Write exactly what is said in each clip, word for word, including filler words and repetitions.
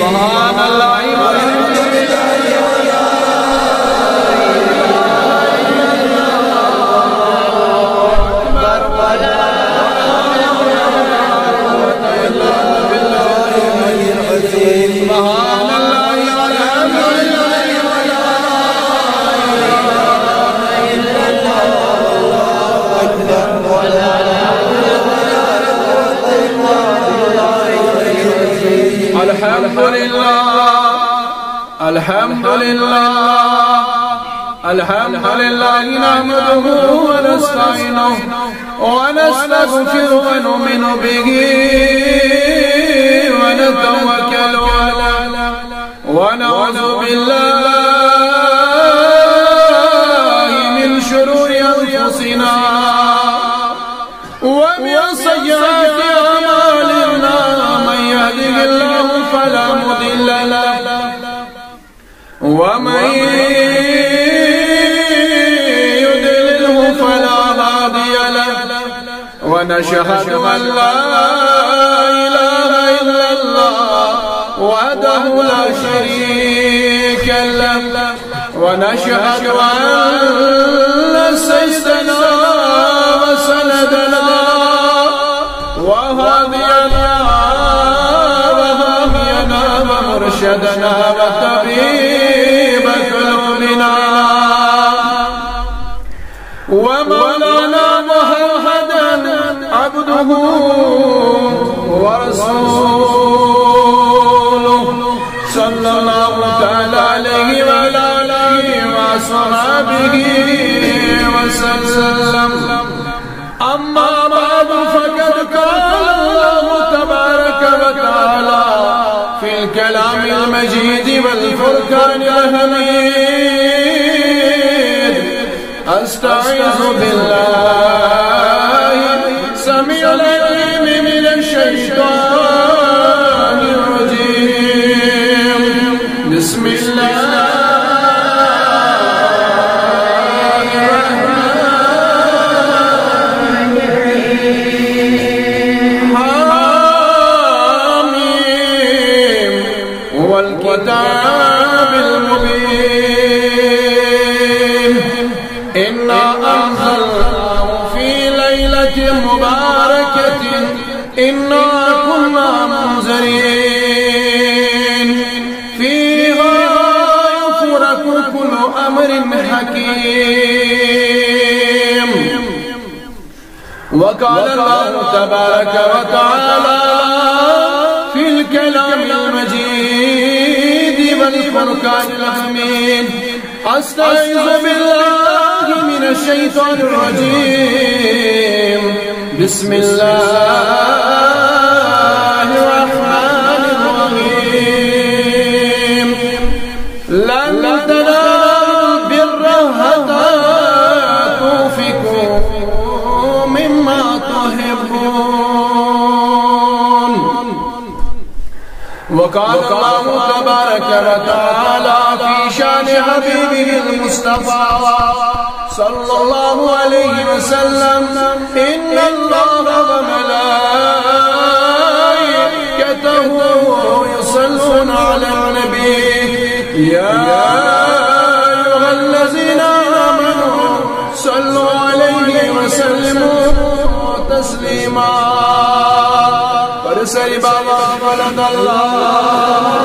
سبحان الله والحمد لله ولا إله إلا الله والله أكبر. سبحان الله والحمد لله ولا إله إلا الله والله أكبر. الحمد لله، الحمد لله، الحمد لله نحمده ونستعينه ونستغفره ونؤمن به ونتوكل عليه ونعوذ بالله من شرور أنفسنا ومن سيئات أعمالنا. من يهده الله فلا مضل له ومن يضلله فلا هادي له. ونشهد أن لا إله إلا الله وحده لا شريك له. ونشهد أن سيدنا وسندنا وهادينا وحامينا ومرشدنا وطبيب قلوبنا ومولانا محمدا عبده ورسوله، صلى الله تعالى عليه وعلى آله وأصحابه وسلم. أما بعد، فقد قال الله تبارك وتعالى في الكلام المجيد والفرقان الحميد: أستعيذ بالله السميع العليم من الشيطان الرجيم. بسم الله الرحمن الرحيم. حميم. والكتاب المبين. إنا أنزلناه في ليلة مباركة إنا كنا منذرين. فيها يفرق كل أمر حكيم. وقال الله تبارك وتعالى في الكلام المجيد والفرقان الحميد: أستعيذ بالله من الشيطان الرجيم. بسم الله الرحمن الرحيم. لن تنالوا البر حتى تنفقوا مما تحبون. وقال الله تبارك وتعالى في شان حبيبه المصطفى صلى الله عليه وسلم: إن الله وملائكته يصلون على النبي، يا أيها الذين آمنوا صلوا عليه وسلموا تسليما. پرسری بابا بلند الله.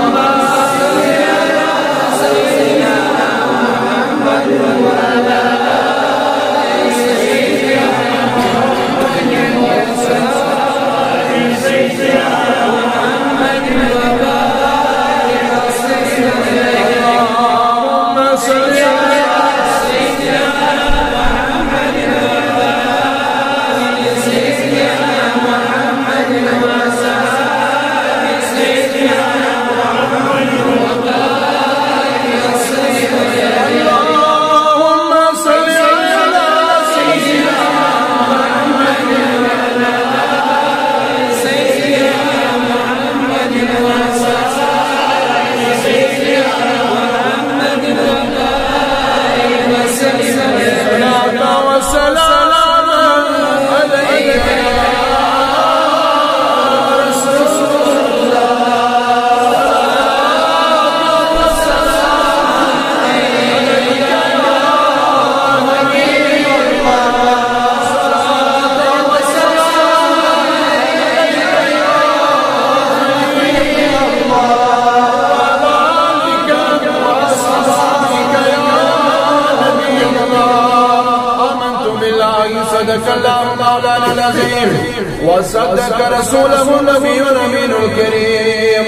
صدق رسوله النبي الأمين الكريم،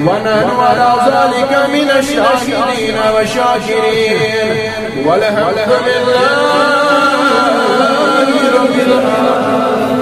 ونحن على ذلك من الشاهدين والشاكرين، والحمد لله رب العالمين.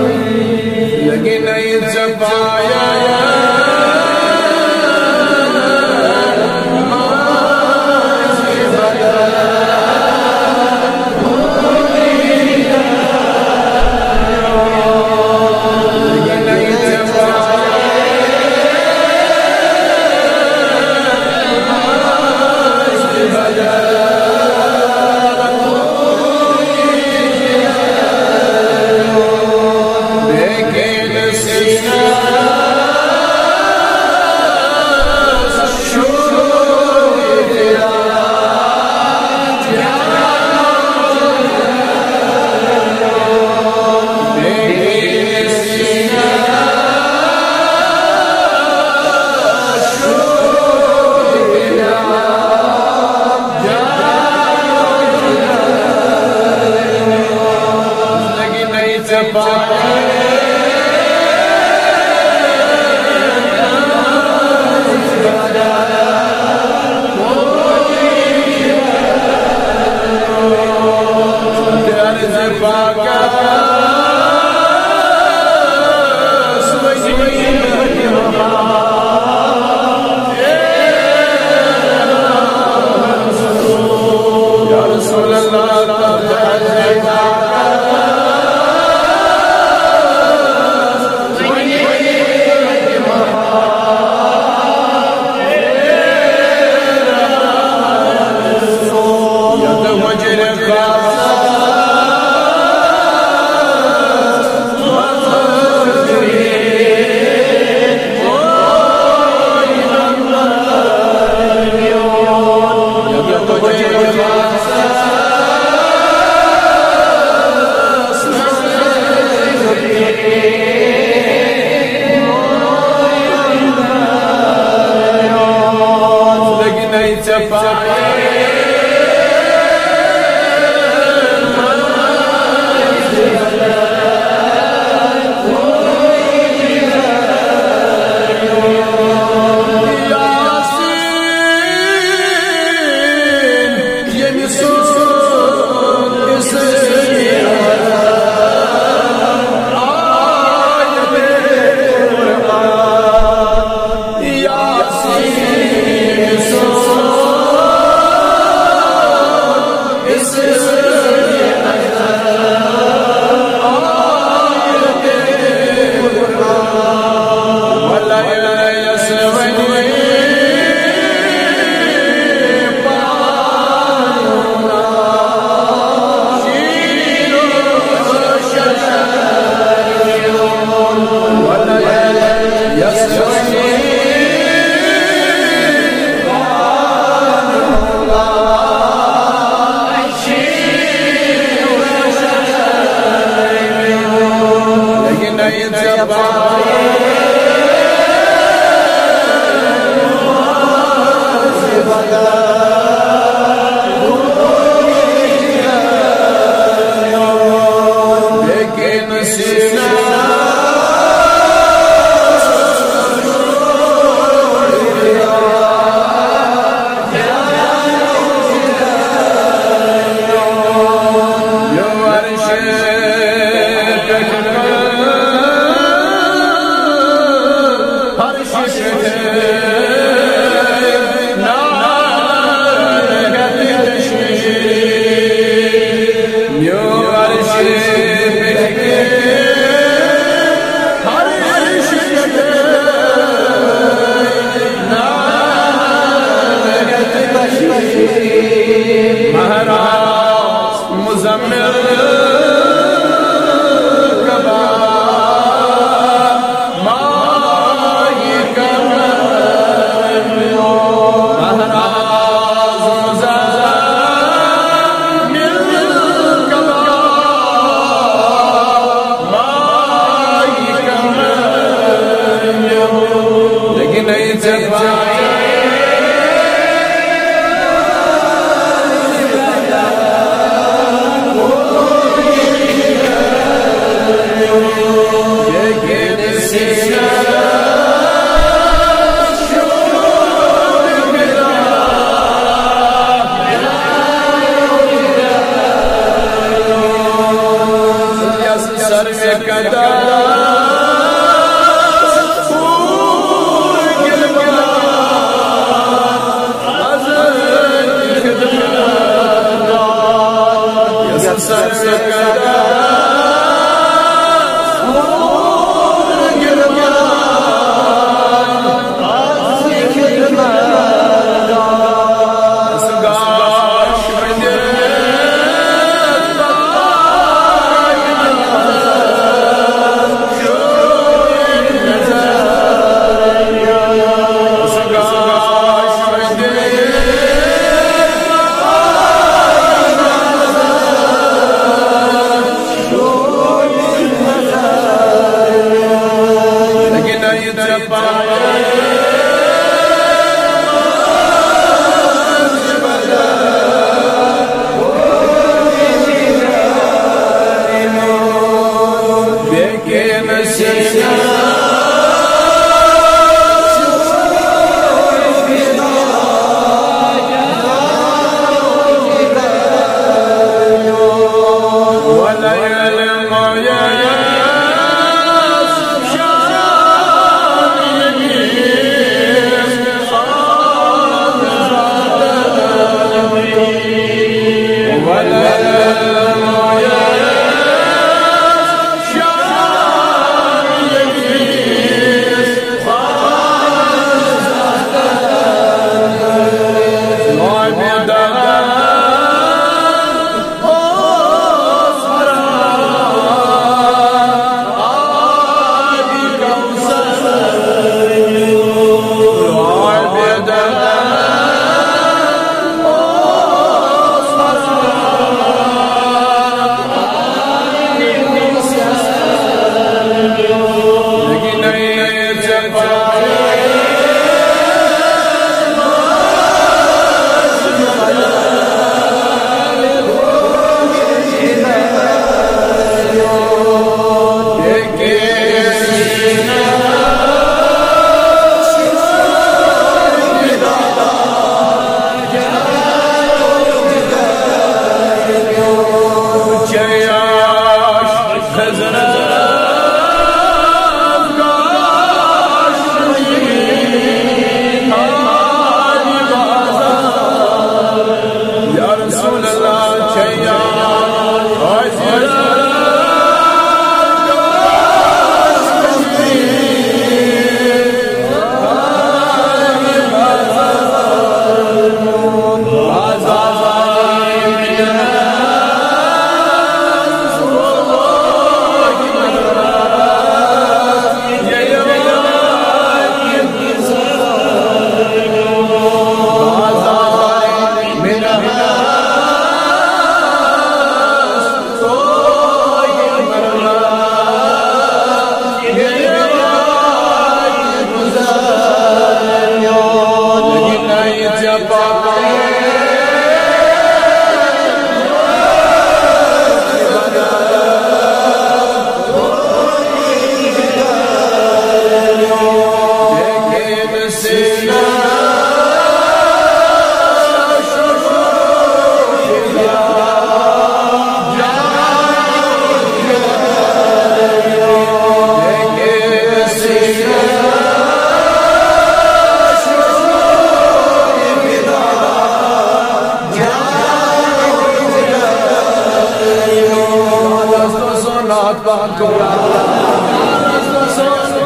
نعت پاک کو۔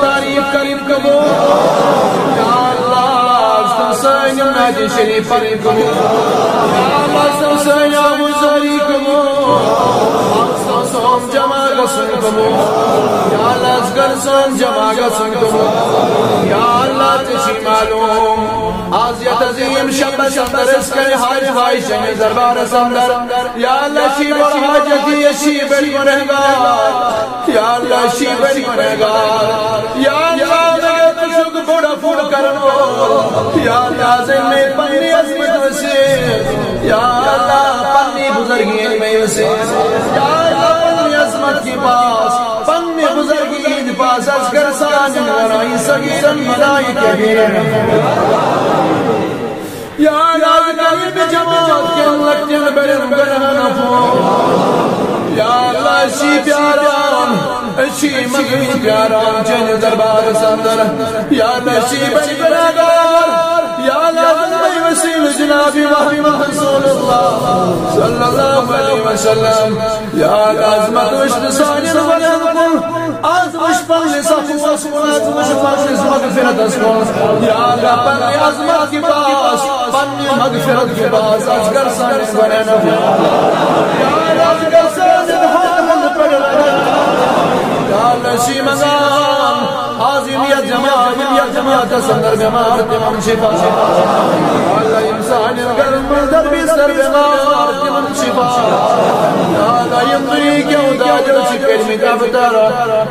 تعریف کریم قبول۔ یا اللہ، سٲنۍ نعت شریف پرٕنۍ قبول۔ یا اللہ، سٲنۍ آموزٲری قبول۔ سون جمع گژھُن قبول۔ یا اللہ، اصغر سون جمع گژھُن قبول۔ یا اللہ، ژےٚ چھُے معلوم، آز یتھ عظیم شبس اندر أسۍ کَرِ حاج حاج چٲنِس دربارس اندر۔ یا اللہ، أسۍ چھِ بٔڑۍ حاجتی، أسۍ چھِ بٔڑۍ گنہگار۔ یا اللہ، أسۍ چھِ بٔڑۍ گنہگار۔ یا اللہ، مگر ژٕ چھُکھ بوٚڑ عفو کرن وول۔ یا اللہ، ژٕ أنۍ مےٚ پننہِ عظمت وسیع۔ یا اللہ، پننہِ بزرگی أنۍ مےٚ وسیع۔ یا اللہ، پننہِ عظمت کہِ پاس، پننہِ بزرگی ہٕنٛدِ پاس اصغر سانٮ۪ن گناہن صغیرن بنائی کبیرن۔ یا اللہ، کر ییٚمہِ جماعت کٮ۪ن لۄکٹٮ۪ن بڑٮ۪ن گناہن عفو۔ یا اللہ، أسۍ چھِ پیاران، أسۍ چھِ مدنی پیاران چٲنِس دربارس اندر۔ یا اللہ، أسۍ چھِ بڑۍ گناہگار۔ یا اللہ، ژٕ أنۍ مےٚ وسیلہٕ جناب محمد رسول اللہ صلی اللہ علیہ وسلم۔ یا اللہ، عظمت وٕچھ نہٕ سانٮ۪ن گۄنہن کُن۔ از وٕچھ پننِس عفوس کُن، از وٕچھ پننِس مغفرتس کُن۔ یا اللہ، پننہِ عظمت کہِ پاس، پننہِ مغفرت کہِ پاس، از کر سانٮ۪ن گۄنہن عفو۔ یا اللہ، از کر سانٮ۪ن حالن پٮ۪ٹھ رحم۔ یا اللہ، أسۍ چھِ منگان، از یِم یتھ جماعت، یِم یتھ جماعتس اندر بٮ۪مار، تِمن شفا۔ یا اللہ، یِم سانٮ۪ن گرن منٛز در بستر بٮ۪مار، تِمن شفا۔ یا اللہ، یِم دُنیہکیو دادیو چھِ کٔرمٕتۍ ابتر،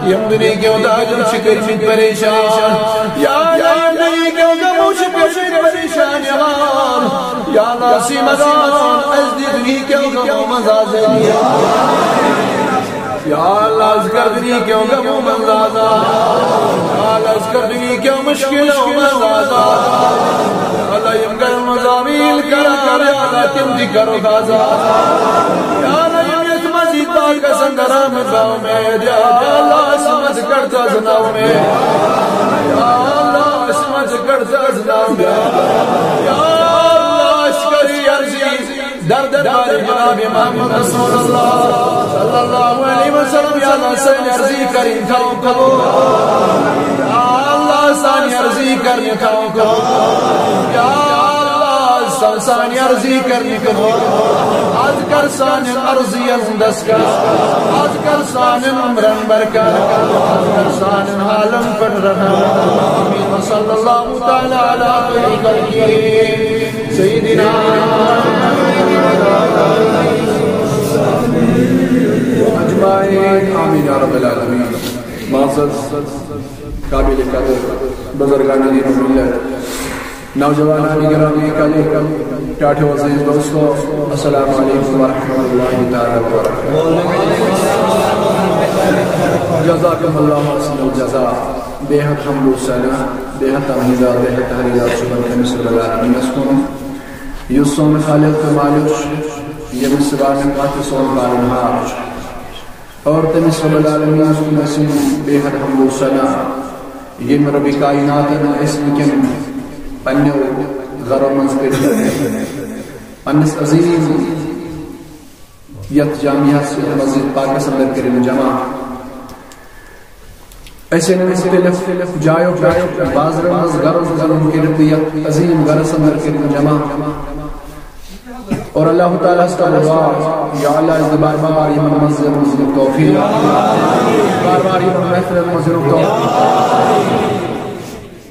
یِم دُنیہکیو دادیو چھِ کٔرمٕتۍ پریشان۔ یا اللہ، یِم دُنیہکیو غمو چھِ کٔرمٕتۍ پریشان یِوان۔ یا اللہ، أسۍ چھِ منگان، اَسہِ دِ دُنیہکیو غمو منٛز آزٲدی۔ یا اللہ، از کر دُنیہکیو غمو منٛز آزاد۔ یا اللہ، از کر دُنیہکیو مشکلو منٛز آزاد۔ یا اللہ، یِم گرن منٛز عامل قرار، یا اللہ، تِم تہِ کرُکھ آزاد۔ یا اللہ، یِم یتھ مسجد پاکس اندر آمٕتۍ، یا اللہ، أسۍ مہ ژٕ کر ژٕ از ناامید۔ یا اللہ، أسۍ مہ ژٕ کر ژٕ از ناامید۔ یا اللہ، أسۍ کر یہِ عرضی در دربار جناب محمد رسول اللہ صلی اللہ علیہ وسلم۔ یا اللہ، سٲنۍ عرضی کر یہِ تھاو قبول۔ یا اللہ، سانہِ عرضی کر یہِ تھاو قبول۔ یا اللہ، سا-، سانہِ عرضی کر یہِ قبول۔ از کر سانٮ۪ن عرضین دستگیر۔ از کر سانٮ۪ن عمرن برکت۔ از کر سانٮ۪ن حالن پٮ۪ٹھ رحم۔ آمین۔ وصلی اللہ تعالی علی خیر خلقہ سیدنا محمد وعلی آلہ وصحبہ اجمعین۔ آمین یا رب العالمین۔ معزز قابل قدر بزرگان دین و ملت، نوجوانان گرامی، کلی ٹاٹھے عزیز دوستو، السلام علیکم ورحمۃ اللہ تعالی وبرکاتہ۔ جزاکم اللہ احسن الجزا۔ بے حد حمد و ثنا، بے حد تمہیدات، بے حد تحریدات صبح کمس رب العالمینس کن، یُس سون خالق تہٕ مالک چھُ، ییٚمِس سوارِ کانٛہہ تہِ سون پالن ہار چھُ۔ اور تٔمِس رب العالمینس کُن ٲسِن بے حد حمد و ثنا، ییٚمۍ ربِ کائناتن أسۍ وٕنکٮ۪ن پننیو گرو منٛز کٔڑِتھ پننِس عظیم یتھ جامعس مسجد پاکس اندر کٔرِن جمع۔ أسۍ أنۍ مُختلف جایو پٮ۪ٹھ، بازرن منٛز، گرو منٛز أنۍ کٔرِتھ تہٕ یتھ عظیم گرس اندر کٔرِن جمع۔ اور اللہ تعالیٰ ہس کرو دعا، یا اللہ، أسۍ دِ بار بار یِمن منٛز یِنُک توفیق، بار بار یِمن محفلن منٛز یِنُک توفیق۔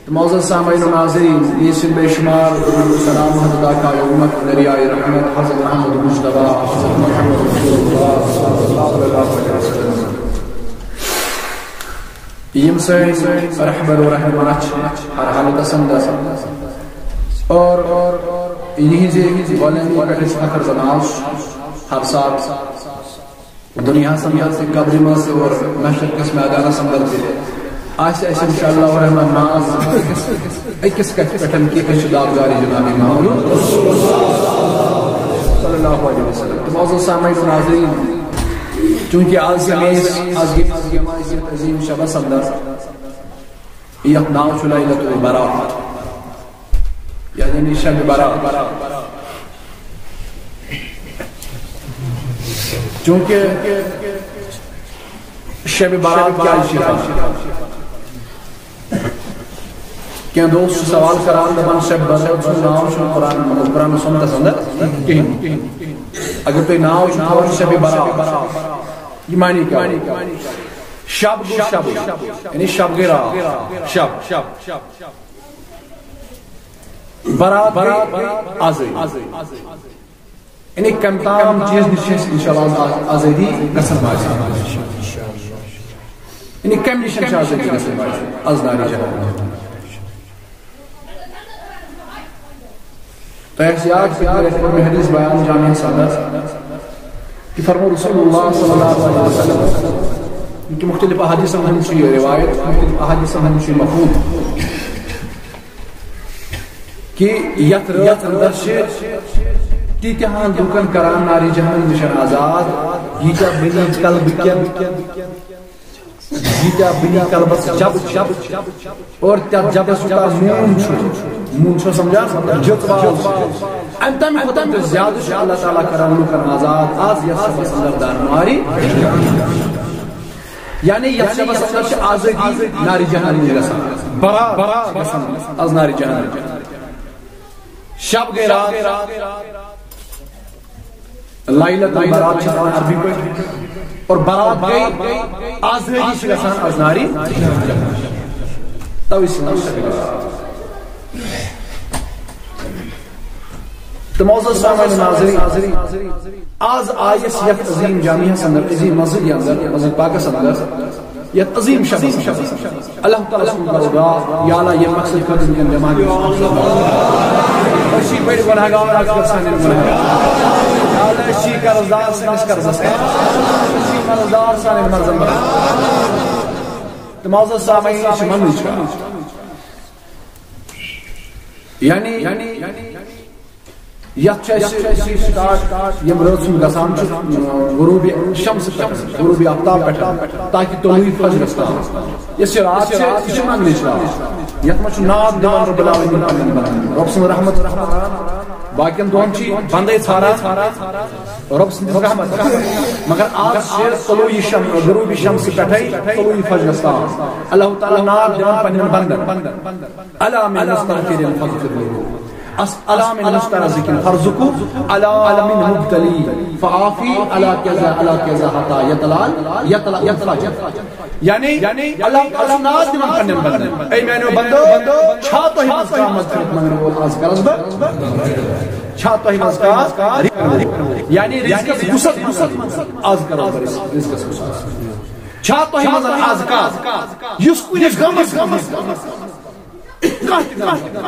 معزز سامعین و ناظرین، یہ سن بے شمار سلام حضرت آقا امت دریائے رحمت حضرت محمد مجتبیٰ حضرت محمد رسول اللہ صلی اللہ علیہ وسلم۔ یم سٲنۍ رہبر و رہنما چھِ ہر حالتس اندر۔ اور یِہِنٛزِ غۄلٲمی پٮ۪ٹھ أسۍ فخر زنان ہر ساتہٕ دُنیاہَس اندر تہِ، قبرِ منٛز تہِ اور محشر کِس میدانَس اندر تہِ آسہِ اَسہِ انشاءاللہ الرحمن ناز أکِس کتھِ پٮ۪ٹھ کہِ أسۍ چھِ داغدارِ جناب محمد صلی اللہ علیہ وسلم۔ تہٕ معزز سامعین و ناظرین، چونکہ آز گٔے أسۍ، آز گٔے أسۍ یَتھ عظیم شبس اندر، یَتھ ناو چھُ لیلۃ البرات، یعنی شب برات۔ چونکہ شب برات کیٛازِ چھِ یِوان؟ کینٛہہ دوست چھِ سوال کران، دَپان، شب برات سُنٛد ناو چھُنہٕ قرآن، مطلب، قرآن و سنتس اندر کِہیٖنۍ۔ اگر تُہۍ ناو چھُ تھاوان شب برات، یہِ معنی کیٛاہ؟ شب گوٚو شب، یعنی شب گٔے رات، شب۔ برات گٔے آزٲدی۔ یعنی کَمہِ تام چیٖز نِش چھِ أسۍ انشاءاللہ آز آزٲدی گژھن واجِنۍ؟ یعنی کَمہِ نِش چھِ آزٲدی گژھن واجِنۍ؟ از نارِ جہنم۔ تۄہہِ آسہِ یاد، پٔتمہِ لَٹہِ کوٚر مےٚ حدیث بیان جامعہ صدر کہ فرمو رسول اللہ صلی اللہ علیہ وسلم کہ مختلف احادیثن ہُنٛد چھُ یہِ روایت، مختلف احادیثن ہُنٛد چھُ یہِ مفہوم کہ یتھ رٲژ اندر چھِ تیٖتیاہن لوٗکن کران نارِ جہنم نِش آزاد، ییٖتیٛاہ بٔنی قلبہٕ کٮ۪ن، ییٖتیٛاہ بٔنی قلبس جب، جب، اور تتھ جبس یوٗتاہ نوٗن چھُ، نوٗن چھُ سمجھان، جٔژ وال چھِ۔ امہِ تمہِ کھۄتہٕ تہِ زیادٕ چھُ اللہ تعالیٰ کران لوٗکن آزاد از یتھ شبس اندر دار نارِ۔ یعنی یتھ شبس اندر چھِ آزٲدی نارِ جہنم نِش گژھان، برات گژھان از نارِ جہنم۔ شب گٔے رات، لیلۃ البرات چھِ وَنان عربی پٲٹھۍ، اور برات گٔے آزٲدی چھِ گژھان از نارِ۔ توے چھِ وَنان شب برات۔ تہٕ معزز سامعین ناظرین، آز آیہِ أسۍ یتھ عظیم جامعس اندر، عظیم مسجد اندر، مسجد پاکس اندر، یتھ عظیم شبس اندر۔ اللہ تعالیٰ سُنٛد درگاہ، یا اللہ، ییٚمہِ مقصد خٲطرٕ وٕنکٮ۪ن جمع گٔے۔ أسۍ چھِ بٔڑۍ گۄناہگار، اَسہِ کر سانٮ۪ن گۄناہن۔ یا اللہ، أسۍ چھِ قرض دار سٲنِس قرضس پٮ۪ٹھ۔ أسۍ چھِ مرض دار سانٮ۪ن مرضن پٮ۪ٹھ۔ تہٕ معزز سامعین، یہِ چھِ مننٕچ کتھ۔ یعنی، یتھ چھُ اَسہِ سٹارٹ، ییٚمہِ رٲژ ہُنٛد گژھان چھُ، اۭں، غروب شمس پٮ۪ٹھ، غروب آفتاب پٮ۪ٹھ، تاکہِ طلوع فجرس تام۔ یۄس یہِ رات چھِ، یہِ چھِ منگنٕچ رات۔ یتھ منٛز چھُ ناد دِوان رب العالمین پننٮ۪ن بندن۔ رب سٕنٛز رحمت، رحمت۔ باقین دۄہن چھِ بندے ژھاران رب سٕنٛز رحمت۔ مگر آز چھِ طلوع شم-، غروب شمس پٮ۪ٹھے طلوع فجرس تام۔ اللہ تعالیٰ ناد دِوان پننٮ۪ن بندن۔ الا من مستغفر فاغفر له۔ اس-، الا من مسترزق فارزقه، الا من مبتلی فعافی، الا کذا، الا کذا حتی یطلع، یطلع، یطلع۔ یعنی، اللہ تعالیٰ چھُ ناد دِوان پننٮ۪ن بندن، اے میانیو بندو، چھا تۄہہِ منٛز کانٛہہ مغفرت منگن وول؟ از کرس بہٕ، چھا تۄہہِ منٛز کانٛہہ؟ یعنی رزقس وسعت، وسعت، از کرس بہٕ رزقس وسعت۔ چھا تۄہہِ منٛز از کانٛہہ یُس کُنہِ غمس منٛز، کانٛہہ تہِ غم،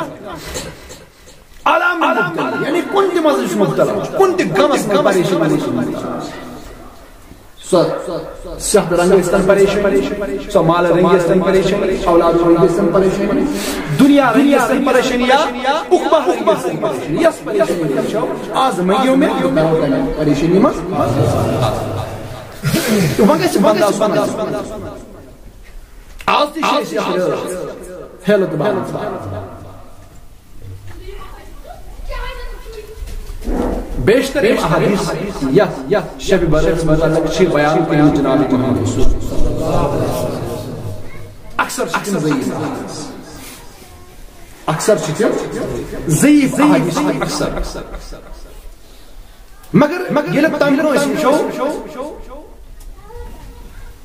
علامہ مبتلا، یعنی کُنہِ تہِ منٛز چھُ مبتلا، کُنہِ تہِ غمس منٛز، پریشٲنی منٛز چھُ مبتلا۔ سۄ صحت رنگہٕ ٲسۍتن پریشٲنی، سۄ مال رنگہٕ ٲسۍتن پریشٲنی، اولاد رنگہٕ ٲسۍتن پریشٲنی، دُنیا رنگہٕ ٲسۍتن پریشٲنی، یا عقبہ رنگہٕ ٲسۍتن پریشٲنی، یۄس پریشٲنی تۄہہِ چھو، آز منگیو مےٚ، بہٕ کرو تۄہہِ پریشٲنی منٛز۔ تہٕ وۄنۍ گژھِ بندس، وۄنۍ گژھِ بندس۔ آز تہِ چھِ أسۍ یتھ رٲژ ہیلت باوان۔ بیشتر یِم احادیث یتھ، یتھ شب برات متعلق چھِ بیان کٔرمٕتۍ جناب محمد رسول۔ اکثر چھِ تِم ضعیف احادیث۔ اکثر چھِ تِم ضعیف احادیث، اکثر۔ مگر، مگر ییٚلہِ تَمہِ برٛونٛہہ أسۍ وٕچھو،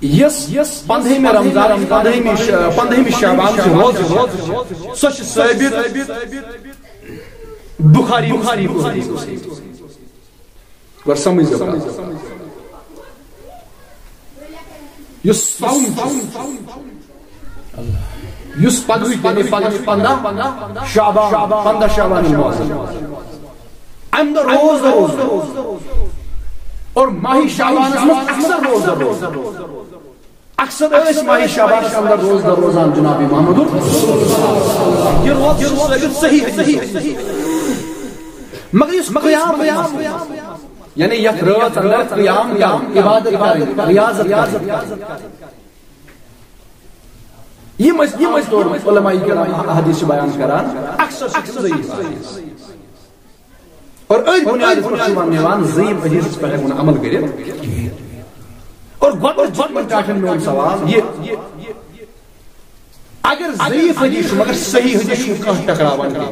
یۄس، یۄس پنٛدہمہِ رمضان، پنٛدہمہِ ش-، پنٛدہمہِ شعبان چھِ روزٕ، سۄ چھِ ثٲبت بخاری، بخاری، بخاری۔ گۄڈٕ سمجھ زیو کتھ۔ یُس صوم چھُ، یُس پگہٕچ، یعنی پگہٕچ پنٛداہ شعبان، پنٛداہ شعبان المعظم۔ امہِ دۄہ روزدر روزدر۔ اور ماہِ شعبانس منٛز اکثر روزدر روزدر۔ اکثر ٲسۍ ماہِ شعبانس اندر روزدر روزان جناب محمد۔ یہ روزٕ چھُ ثٲبت صحیح حدیث۔ مگر یُس قیام، یعنی یتھ رٲژ اندر قیام کرُن، عبادت کرٕنۍ، ریاضت کرٕنۍ۔ یِم ٲسۍ عام طور علماء کرام احادیث چھِ بیان کران، اکثر چھِ تِم ضعیف حدیث۔ اور أتھۍ بُنیادس پٮ۪ٹھ چھُ وننہٕ یِوان، ضعیف حدیثس پٮ۪ٹھ ہٮ۪کو نہٕ عمل کٔرِتھ۔ اور گۄڈٕ اوس جتمن ٹاٹھٮ۪ن میون سوال یہِ، اگر ضعیف حدیث چھُ مگر صحیح حدیث چھُنہٕ کانٛہہ ٹکراوان کینٛہہ۔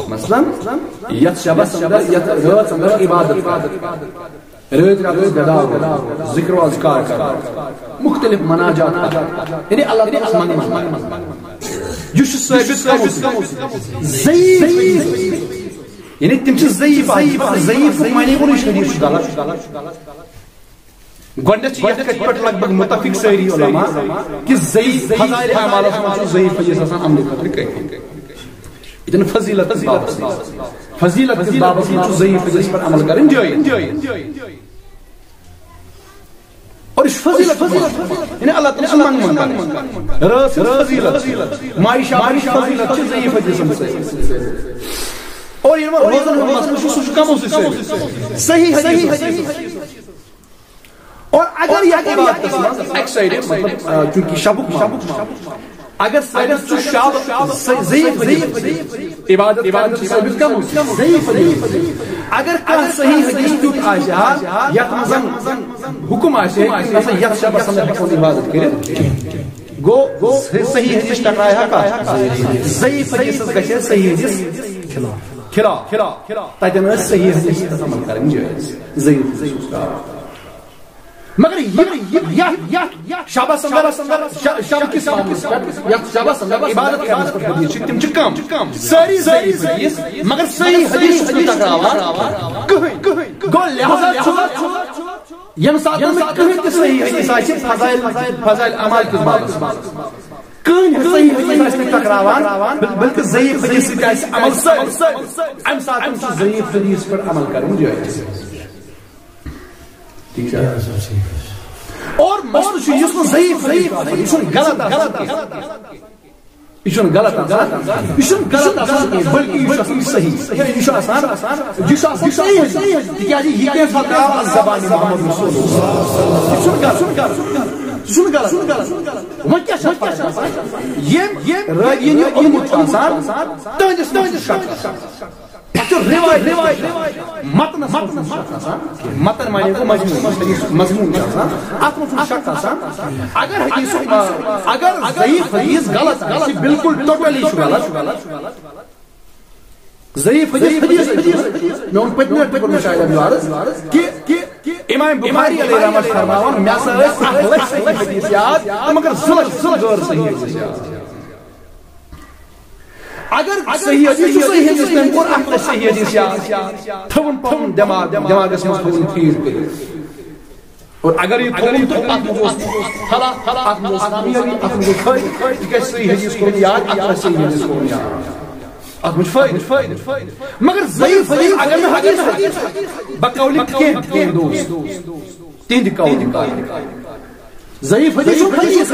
مثلاً، یتھ شبس اندر، یتھ رٲژ اندر عبادت، رٲتۍ راتس بیدار روزُن، ذکر و اذکار کرُن، مختلف مناجات کرٕنۍ، یعنی اللہ تعالیٰ ہس منگُن۔ یہِ چھُ ثٲبت کمو سۭتۍ؟ ضعیف۔ یعنی تِم چھِ ضعیف، ضعیف معنی گوٚو نہٕ یہِ چھُ غلط۔ گۄڈٕنیتھ چھِ یتھ کتھِ پٮ۪ٹھ لگ بھگ متفق سٲری علماء کہِ ضعیف، فضائل اعمالس منٛز چھُ ضعیف حدیث آسان عملہِ خٲطرٕ کٲفی۔ یہِ چھُنہٕ فضیلت کِس بابس منٛز۔ فضیلت کِس بابس منٛز چھُ ضعیف حدیث پٮ۪ٹھ عمل کرٕنۍ جٲیز۔ اور یہِ چھُ فضیلت، یعنی اللہ تعالیٰ سُنٛد منٛگُن کرُن۔ رٲژ ہٕنٛز فضیلت، ماہِ شعبان ہٕنٛز فضیلت چھِ ضعیف حدیثن سۭتۍ۔ اور ییٚلہِ وۄنۍ روزن ہُنٛد مسلہٕ چھُ، سُہ چھُ کمو سۭتۍ ثٲبت؟ صحیح حدیث۔ اور اگر یتھ عبادتس منٛز اکہِ سایڈٕ، مطلب، آ، چونکہ شبُک ماحول چھُ، اگر سٲنِس چھُ شب ض-، ضعیف حدیث، عبادت کرٕنۍ چھِ ثٲبت کمو سۭتۍ؟ ضعیف حدیث۔ اگر کانٛہہ صحیح حدیث تیُتھ آسہِ ہا، یتھ منٛز زن حکم آسہِ ہے، نسا یتھ شبس اندر ہٮ۪کو نہٕ عبادت کٔرِتھ، گوٚو، گوٚو صحیح حدیث ٹکرایہِ ہا کتھ؟ ضعیف حدیثس گژھِ ہے صحیح حدیث خلاف۔ تتٮ۪ن ٲس صحیح حدیث پٮ۪ٹھ عمل کرٕنۍ جٲیز، ضعیف حدیث اوس کار۔ مگر یہِ، یہِ، یتھ، یتھ شبس اندر، ش-، شب کِس معاملس پٮ۪ٹھ، یتھ شبس اندر عبادت کرنس پٮ۪ٹھ حدیث چھِ، تِم چھِ کم۔ سٲری ضعیف حدیث، مگر صحیح حدیث چھُنہٕ ٹکراوان کٕہٕنۍ۔ گوٚو لہذا چھُ، ییٚمہِ ساتہٕ نہٕ کٕہٕنۍ تہِ صحیح حدیث آسہِ، فضائل، فضائل اعمال کِس بابس منٛز کٕہٕنۍ صحیح حدیث آسہِ نہٕ ٹکراوان، بل-، بلکہِ ضعیف حدیث سۭتۍ آسہِ عمل سٲلِم، امہِ ساتہٕ چھُ ضعیف حدیث پٮ۪ٹھ عمل کرُن جٲیز۔ ٹھیک ہے۔ اور مسلہٕ چھُ، یُس نہٕ ضعیف حدیث آسہِ، یہِ چھُنہٕ غلط آسان کینٛہہ۔ یہِ چھُنہٕ غلط آسان۔ یہِ چھُنہٕ غلط آسان کینٛہہ، بلکہِ یہِ چھُ آسان صحیح۔ یہِ چھُ آسان، یہِ چھُ آسان صحیح حدیث۔ تِکیٛازِ یہِ کیٛازِ آو از زبانِ محمد رسول اللہ۔ یہِ چھُنہٕ غلط۔ یہِ چھُنہٕ غلط۔ وۄنۍ کیٛاہ چھُ فرق آسان؟ ییٚمۍ، ییٚمۍ رٲوِیَن یہِ اوٚنمُت چھُ آسان، تٕہٕنٛدِس، تٕہٕنٛدِس شخصس۔ اَتھ چھُ رِوایت، رِوایت، متنس منٛز چھُنہٕ شک آسان۔ متن معنی گوٚو مضمون، مضمون چھُ آسان، اَتھ منٛز چھُنہٕ شک آسان۔ اگر حدیث، اگر ضعیف حدیث غلط آسہِ، بالکل totally چھُ غلط، ضعیف حدیث، حدیث، حدیث، مےٚ ووٚن پٔتمہِ لٹہِ تہِ کوٚر مےٚ شاید اَمہِ عرض کہِ، کہِ امام بخاری علیہ رحمت فرماوان، مےٚ ہسا ٲسۍ اکھ لچھ صحیح حدیث یاد، مگر زٕ لچھ، زٕ لچھ غٲر صحیح حدیث یاد۔ اگر صحیح حدیث چھُ، صحیح حدیث، تٔمۍ کوٚر اکھ لچھ صحیح حدیث یاد۔ تھٲوُن پنُن دٮ۪ماغ، دٮ۪ماغس منٛز تھٲوُن feed کٔرِتھ۔ اور اگر یہِ تھوٚوُن تہٕ اتھ منٛز اوس فلاح، اتھ منٛز اوس کامیٲبی، اتھ منٛز اوس فٲیدٕ، تِکیٛازِ صحیح حدیث کوٚرُن یاد، اکھ لچھ صحیح حدیث کوٚرُن یاد۔ اتھ منٛز چھُ فٲیدٕ، فٲیدٕ، فٲیدٕ۔ مگر ضعیف حدیث، اگر نہٕ حدیث، بقولِ کینٛہہ، کینٛہہ دوست۔ تِہنٛدِ قول مطابق۔ ضعیف حدیث چھُ حدیث۔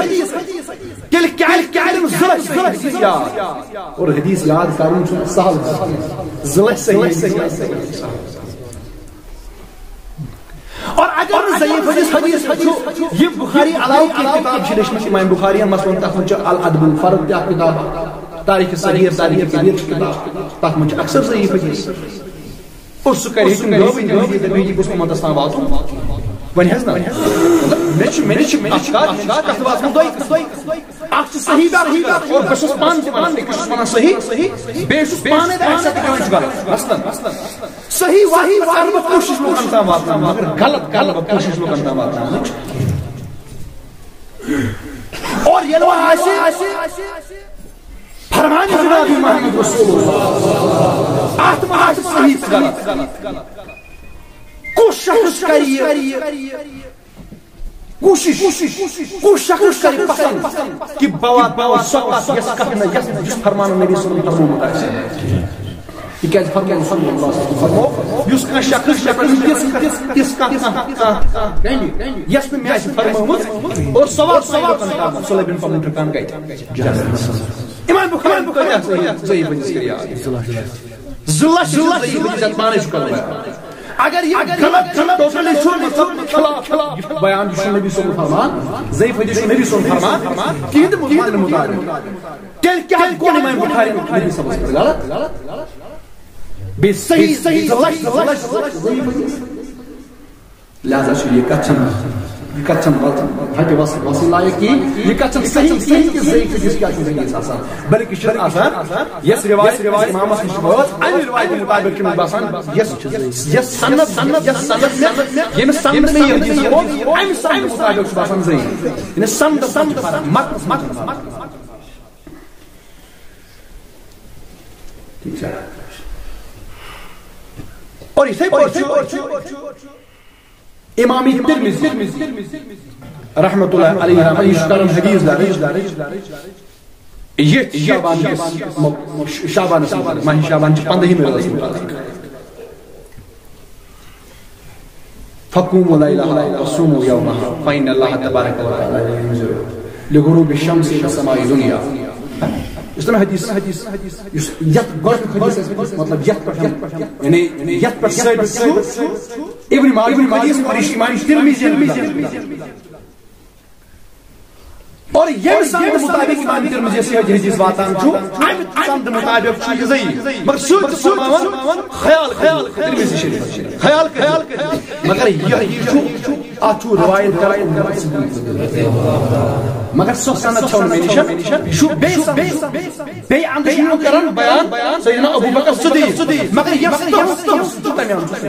تیٚلہِ کیٛازِ، کیٛازِ نہٕ زٕ لچھ صحیح حدیث یاد؟ اور حدیث یاد کرُن چھُنہٕ سہل۔ زٕ لچھ صحیح حدیث۔ اور اگر نہٕ ضعیف حدیث، حدیث چھُ، یہِ بخاری علاوٕ کینٛہہ کتاب چھِ لیچھمٕژ امام بخاری یَن، مثلاً تتھ منٛز چھُ الادب المفرد تہِ اکھ کتاب، تاریخ صغیر، تاریخ کبیر چھِ کتاب، تتھ منٛز چھِ اکثر ضعیف حدیث۔ اور سُہ کرِ ہے تِم گٲوٕنۍ، تِم یہِ دَپہِ ہے، یہِ گوٚژھ اُمتَس تام واتُن۔ وۄنۍ حظ نہ۔ مطلب، مےٚ چھُ، مےٚ چھُ، مےٚ چھُ اَتھ کَتھ، مےٚ چھُ کَتھ واتان دۄیہِ قٕسمہٕ۔ اَکھ چھُ صحیح، بیٛاکھ چھُ غلط۔ اور بہٕ چھُس پانہٕ تہِ وَنان، أکِس چھُس وَنان صحیح، بیٚیہِ چھُس پانَے تہِ اَکہِ ساتہٕ تہِ وَنان چھُ غلط۔ مثلاً، صحیح وَتھ پٮ۪ٹھ اَگر بہٕ کوٗشِش لُکَن تام واتناوٕ، مگر غلط کَرٕ بہٕ کوٗشِش لُکَن تام واتناونٕچ۔ اور ییٚلہِ وۄنۍ آسہِ، فرمان جناب محمد رسول اللہ۔ اتھ ما آسہِ صحیح تہٕ غلط؟ کُس شخص کرِ یہِ؟ کوٗشِش، کُس شخص کرِ پسند کہِ بہٕ واتناوٕ سۄ کتھ، یۄس کتھ مےٚ، یۄس، یُس فرمان نبی صلی اللہ علیہ وسلم فرمومُت آسہِ؟ تِکیازِ فرموو صلی اللہ علیہ وسلم، فرموو، یُس کانٛہہ شخص مےٚ پٮ۪ٹھ تِژھ کتھ، تتھ کتھ کانٛہہ، کانٛہہ، کانٛہہ کرِ، یۄس نہٕ مےٚ آسہِ فرمٲومٕژ، اور سۄ واتناوِ لُکن تام، سُہ لبہِ پنُن ٹھکان کتہِ؟ جہنمس منٛز۔ امام بخاری کۭتیاہ صحیح، صحیح حدیث کٔرۍ یاد؟ زٕ لچھ، زٕ لچھ، زٕ لچھ پانے چھُ کران۔ اگر یہِ غلط چھُ، ٹوٹلی چھُ، مطلب، خلاف، خلاف بیان، یہِ چھُ نبی صلی اللہ علیہ وسلم فرمان، ضعیف حدیث چھُ نبی صلی اللہ علیہ وسلم فرمان، کِہیٖنۍ تہِ ماننہٕ مُطابِق۔ تیٚلہِ کیٛاہ کوٚر امام بخاری نبی صٲبس پٮ۪ٹھ غلط؟ بیٚیہِ صحیح، صحیح، زٕ لچھ، زٕ لچھ، زٕ لچھ، ضعیف حدیث۔ لہذا چھُ یہِ کتھ چھَنہٕ، یہِ کتھ چھَنہٕ وَ-، ہَٹہِ وَس-، وَسٕے لایق کِہیٖنۍ۔ یہِ کتھ چھَنہٕ صحیح کِہیٖنۍ کہِ ضعیف حدیث کیٛاہ چھُ ضعیف آسان، بلکہِ چھُ آسان یۄس رِوایت امامس نِش وٲژ، اَمہِ رِوایتہِ مُطابِق چھُ مےٚ باسان، یۄس، یۄس سند، یۄس سند مےٚ، ییٚمہِ سند مےٚ یہِ حدیث ووت، اَمہِ سند مُطابِق چھُ باسان ضعیف۔ یعنی سند، سند، مت، مت، مت۔ ٹھیک ہے۔ اور یِتھے پٲٹھۍ چھُ امام ترمذی رحمۃ اللہ علیہ، رحمۃ، یہِ چھُ کران حدیث درج۔ ییٚتھۍ شعبان کِس، شعبانس منٛز، ماہِ شعبان چھِ پنٛدہمہِ رٲژ مُتعلق۔ فقوموا لیلها وصوموا يومها فإن الله تبارك وتعالى ينزل لغروب الشمس إلى السماء الدنيا۔ یُس تِم حدیث، یُس یتھ گۄڈٕنیُک حدیث اَسہِ، مطلب، یتھ پٮ۪ٹھ، یعنی یتھ پٮ۪ٹھ ثٲبت چھُ ابن ماجہ حدیث، اور یہِ چھُ امام ترمذی۔ اور ییٚمہِ سند مُطابِق امام ترمذی یس یہِ حدیث واتان چھُ، امہِ سند مُطابِق چھُ یہِ ضعیف۔ مگر سُہ تہِ فرماوان خیال، خیال ترمذی شریف، خیال کٔرِو۔ مگر یہِ، یہِ چھُ، اتھ چھُ رِوایت کران۔ مگر سۄ سند چھَنہٕ مےٚ نِش، یہِ چھُ بیٚیہِ سند، بیٚیہِ اندٕ چھُ یِمو کران بیان سیدنا ابو بکر صدیق۔ مگر یۄس تُہٕنٛز، تُہٕنٛز، تُہٕنٛز، تَمہِ اندٕ چھُ۔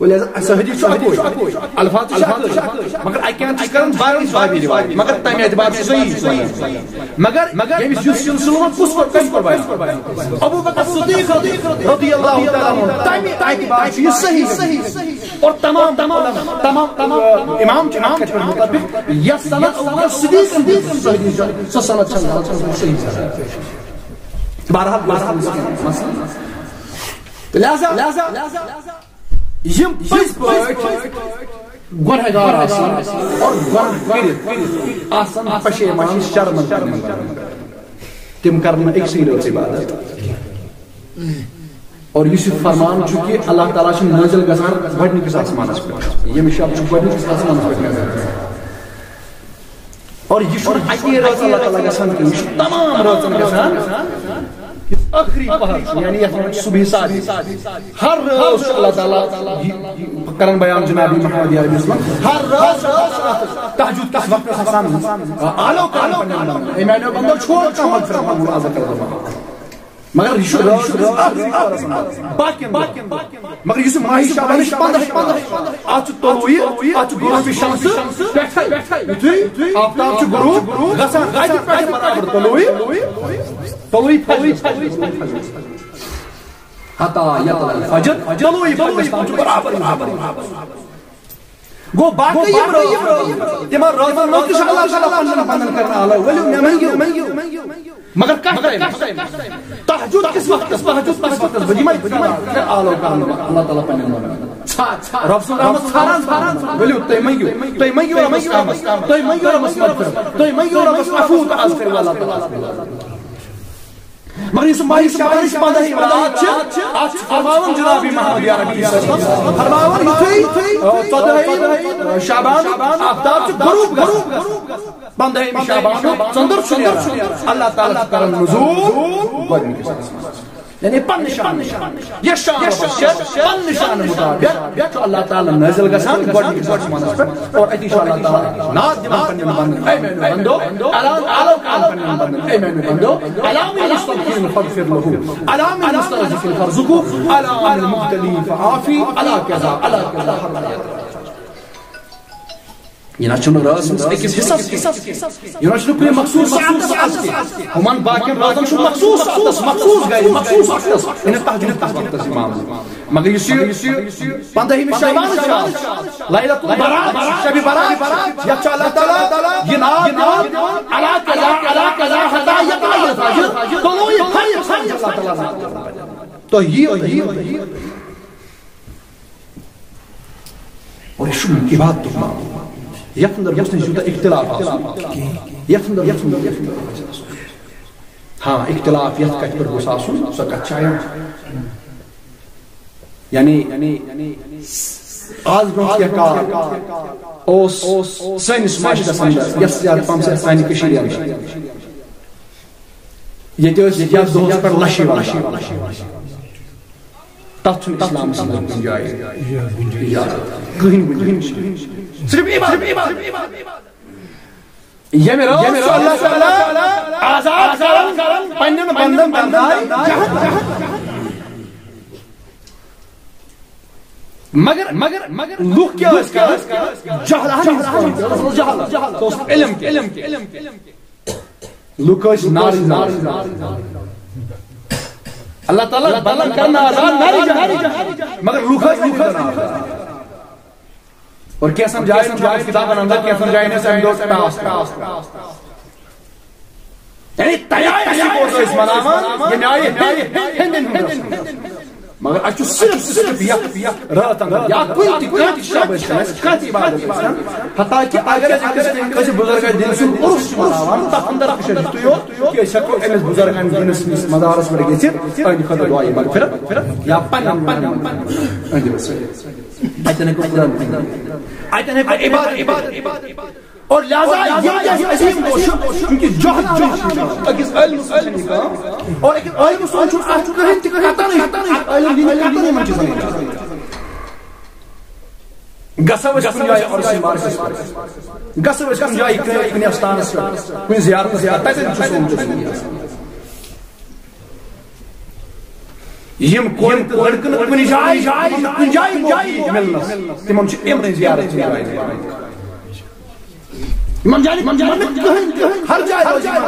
گوٚو لہذا صحیح چھُ اَکُے، الفاظ تہِ چھِ اَکُے، مگر اَکہِ اَندٕ چھِ کران باقٕے صحابی روایت، مگر تَمہِ اعتبار چھُ صحیح، صحیح۔ مگر، مگر ییٚمِس یُس سلسلہٕ ووٚن، کُس کوٚر، کٔمۍ کوٚر بیان؟ ابو بکر صدیق رضی اللہ تعالیٰ عنہ، تَمہِ اعتبار چھُ یہِ صحیح۔ اور تمام، تمام، تمام، تمام امام چھِ اَتھ کَتھِ پٮ۪ٹھ مُتفق، یۄس سند ابو بکر صدیقن دِژ صحیح، سۄ سند چھَنہٕ غلط، سۄ چھَنہٕ صحیح سند۔ بہرحال، بہرحال، مسئلہ۔ تہٕ لہذا، لہذا، یِم پٔزۍ پٲٹھۍ گۄنہگار آسن اور گۄناہ کٔرِتھ آسن پشیمان، شرمندٕ، تِم کرن نہٕ أکسٕے رٲژ عبادت۔ اور یُس یہِ فرمان چھُ کہِ اللہ تعالیٰ چھُ نٲزِل گژھان گۄڈٕنِکِس آسمانس پٮ۪ٹھ، ییٚمہِ شب چھُ گۄڈٕنِکِس آسمانس پٮ۪ٹھ نٲزِل گژھان۔ اور یہِ چھُنہٕ اَکی رٲژ اللہ تعالیٰ گژھان کینٛہہ، یہِ چھُ تمام رٲژن گژھان۔ یُس ٲخری پہر چھُ، یعنی یَتھ وَنان چھِ صبحِ صادق، ہر رٲژ چھُ اللہ تعالیٰ یہِ، یہِ کران بیان جناب محمد عربی یَس منٛز۔ ہر رٲژ چھُ اللہ تعالیٰ تہجد کِس وقتس آسان آلو کران پننٮ۪ن بندن۔ اے میانیو بندو، چھوڑ کانٛہہ مغفرت منٛگُن، عز و جل۔ مگر یہِ چھُ رٲژ، یہِ چھُ ٲخری پہرس منٛز۔ باقین، باقین، مگر یُس یہِ ماہِ شعبانٕچ پنٛداہ، پنٛداہ، اتھ چھُ طلوعی، اتھ چھُ غروب شمس پٮ۪ٹھے۔ یُتھُے آفتاب چھُ غروب گژھان، اتہِ پٮ۪ٹھے برابر طلوعی، طلوعی فجر۔ حتی یطلع الفجر، طلوعی فجر تام چھُ برابر، برابر۔ گوٚو باقٕے یِم رٲژ، تِمن رٲژن منٛز تہِ چھُ اللہ تعالیٰ پننٮ۪ن بندن کران آلو، ؤلِو مےٚ منٛگِو۔ مگر کتھ ٹایمس؟ تہجد کِس وقتس، تہجد کِس وقتس، بہٕ دِمے، بہٕ دِمے، بہٕ دِمے آلو کرنہٕ اللہ تعالیٰ پننٮ۪ن بندن۔ ژھا-، ژھا-، رب سُنٛد رحمت ژھاران، ژھاران، ؤلِو تُہۍ منٛگِو، تُہۍ منٛگِو ربس رحمت، تُہۍ منٛگِو ربس مغفرت، تُہۍ منٛگِو ربس عفو تہٕ از کٔرِو اللہ تعالیٰ۔ مگر یُس ماہِ شعبانٕچ پنٛداہِم رات چھِ، اتھ چھُ فرماوان جناب محمد عربی صٲب، فرماوان یُتھُے، آ، ژۄدہٲیِم شعبان آفتاب چھُ غروب گژھان، پنٛدہٲیِم شعبانُک ژٔنٛدٕر چھُ نیران، اللہ تعالیٰ چھُ کران نزول گۄڈٕنِکِس آسمانس۔ یعنی پننہِ شانہٕ، یہِ شان رۄبس چھِ پننہِ شانہٕ مُطابِق چھُ اللہ تعالیٰ نٲزِل گژھان گۄڈٕنِکِس آسمانس پٮ۪ٹھ اور أتی چھُ اللہ تعالیٰ ناد دِوان پننٮ۪ن بندن، اے میانیو بندو، اعلان، اعلان کران پننٮ۪ن بندن، اے میانیو بندو، الا من یستغفرنی فاغفر لہ، الا من یسترزقنی فارزقہ، الا من المبتلی فعافی، الا کذا، الا کذا، حتی یأتی۔ یہِ نہ چھُنہٕ رٲژ ہٕنٛدِس أکِس حصس کینٛہہ۔ یہِ نہ چھُنہٕ کُنہِ مخصوٗص ساعتس کینٛہہ۔ ہُمن باقین رٲژن چھُ مخصوٗص ساعتس، مخصوٗص گرِ، مخصوٗص وقتس۔ یعنی تہجد کِس وقتس امام۔ مگر یُس یہِ پنٛدہمہِ شعبان چھُ آز، لیلۃ البرات، شب برات، یتھ چھُ اللہ تعالیٰ یہِ ناو دِوان، الا کذا، الا کذا، حتی یطلع الفجر، طلوع الفجر، اللہ تعالیٰ ناو دِوان۔ تُہۍ یِیِو، تُہۍ یِیِو۔ اور یہِ چھُ عبادتُک معاملہٕ۔ یتھ اندر گوٚژھ نہٕ یوٗتاہ اختلاف آسُن۔ یتھ اندر گوٚژھ نہٕ یوٗتاہ اختلاف آسُن۔ ہاں، اختلاف یتھ کتھِ پٮ۪ٹھ گوٚژھ آسُن، سۄ کتھ چھِ یِوان۔ یعنی، آز برونٛہہ کینٛہہ کال اوس سٲنِس معاشرس اندر، یۄس زیادٕ پہم چھِ سانہِ کٔشیٖرِ اندر، ییٚتہِ ٲسۍ یتھ دۄہس پٮ۪ٹھ لَشہِ یِوان۔ تتھ چھُنہٕ اسلامس اندر کُنہِ جایہِ اجازت۔ کٕہٕنۍ گُنجٲیِش۔ صرف عبادت۔ ییٚمہِ رٲژ چھُ اللہ تعالیٰ آزاد کران پننٮ۪ن بندن بندن۔ مگر، مگر، مگر لُکھ کیٛاہ ٲسۍ کران؟ جہل، جہل، جہل۔ سُہ اوس علم تہِ، علم تہِ، علم تہِ۔ لُکھ ٲسۍ نارٕ زالان۔ اللہ تعالیٰ بندن کرن آزاد نارٕ زالان۔ مگر لُکھ ٲسۍ نہٕ کران آزاد۔ اور کینٛژن جاین چھُ کتابن اندر، کینٛژن جاین ٲسۍ امہِ دۄہ ٹاس کران۔ یعنی تیار چھِ پوٚز أسۍ مناوان، ییٚمہِ آیہِ ہیٚندِ، ہیٚندٮ۪ن ہُنٛد اوس۔ مگر اَسہِ چھُ صرف، صرف یتھ، یتھ رٲژ اندر یا کُنہِ تہِ، کانٛہہ تہِ شب ٲسۍ تن، اَسہِ کانٛہہ تہِ عبادت ٲسۍ تن، حتیٰ کہِ اگر أسۍ أکِس کٲنٛسہِ بُزرگس دِل سُنٛد عُرُس چھِ مناوان، تتھ اندر تہِ چھُ اَسہِ یُتُے یوت کہِ أسۍ ہٮ۪کو أمِس بُزرگن دِنس مزارس پٮ۪ٹھ گٔژھِتھ، أہنٛدِ خٲطرٕ دُعایہِ مغفرت یا پننٮ۪ن أہنٛدِ وسیلہٕ۔ اتٮ۪ن ہیٚکو قرآن پٔرِتھ۔ اتٮ۪ن ہیٚکو عبادت۔ اور لہذا یہِ گژھِ عظیٖم دۄہ چھُ، چونکہ جہد چھُ أکِس عٲلمہٕ سُنٛد چھُنہٕ یہِ کٲم۔ اور أکِس عٲلمہٕ سُنٛد چھُنہٕ اَتھ کٕہٕنۍ تہِ قطعن، اَتھ عٲلم دِنہِ قطعن یِمن چیٖزن منٛز۔ گژھو أسۍ کُنہِ جایہِ عرسہِ مارکس پٮ۪ٹھ، گژھو أسۍ کُنہِ جایہِ کُنہِ، کُنہِ اَستانَس پٮ۪ٹھ، کُنہِ زیارتَس پٮ۪ٹھ، تَتٮ۪ن چھُ سون جہد۔ یِم کورِ تہٕ لڑکہٕ نہٕ کُنہِ جایہِ، کُنہِ جایہِ موقعہٕ یِیہِ مِلنَس، تِمن چھُ یِمنٕے زیارت ہٕنٛز جاے دِوان۔ یِمن جایَن، یِمن جایَن نہٕ کٕہٕنۍ، کٕہٕنۍ، ہر جایہِ روزِ یِمن،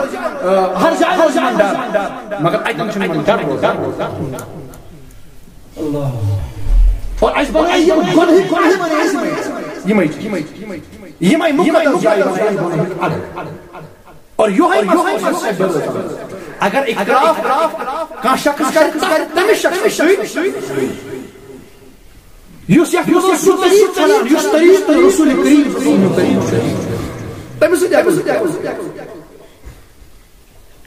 آ، ہر جایہِ روزِ یِمن ڈر، مگر اَتٮ۪ن چھُنہٕ یِمن ڈر روزان۔ اور اَسہِ بنٲے یِم گۄڈٕنِکۍ، گۄڈٕنِکۍ بنٲے اَسہِ یِمے، یِمے چھِ، یِمے، یِمے مُقدس جایہِ، یِمے گۄڈٕنِکۍ اَڈٕ۔ اور یوہے مسئلہ چھُ اَسہِ بٔرِتھ۔ اگر اختلاف کانٛہہ شخص کرِ، تَتھ، تٔمِس شخصس سۭتۍ، یُس یَتھ منٛز اوس سُہ طریٖقہٕ ژھانٛڈان، یُس طریٖقہٕ رسول کریم صلی اللہ علیہ وسلم طریٖقہٕ چھُ، تٔمِس سۭتۍ ہیٚکو۔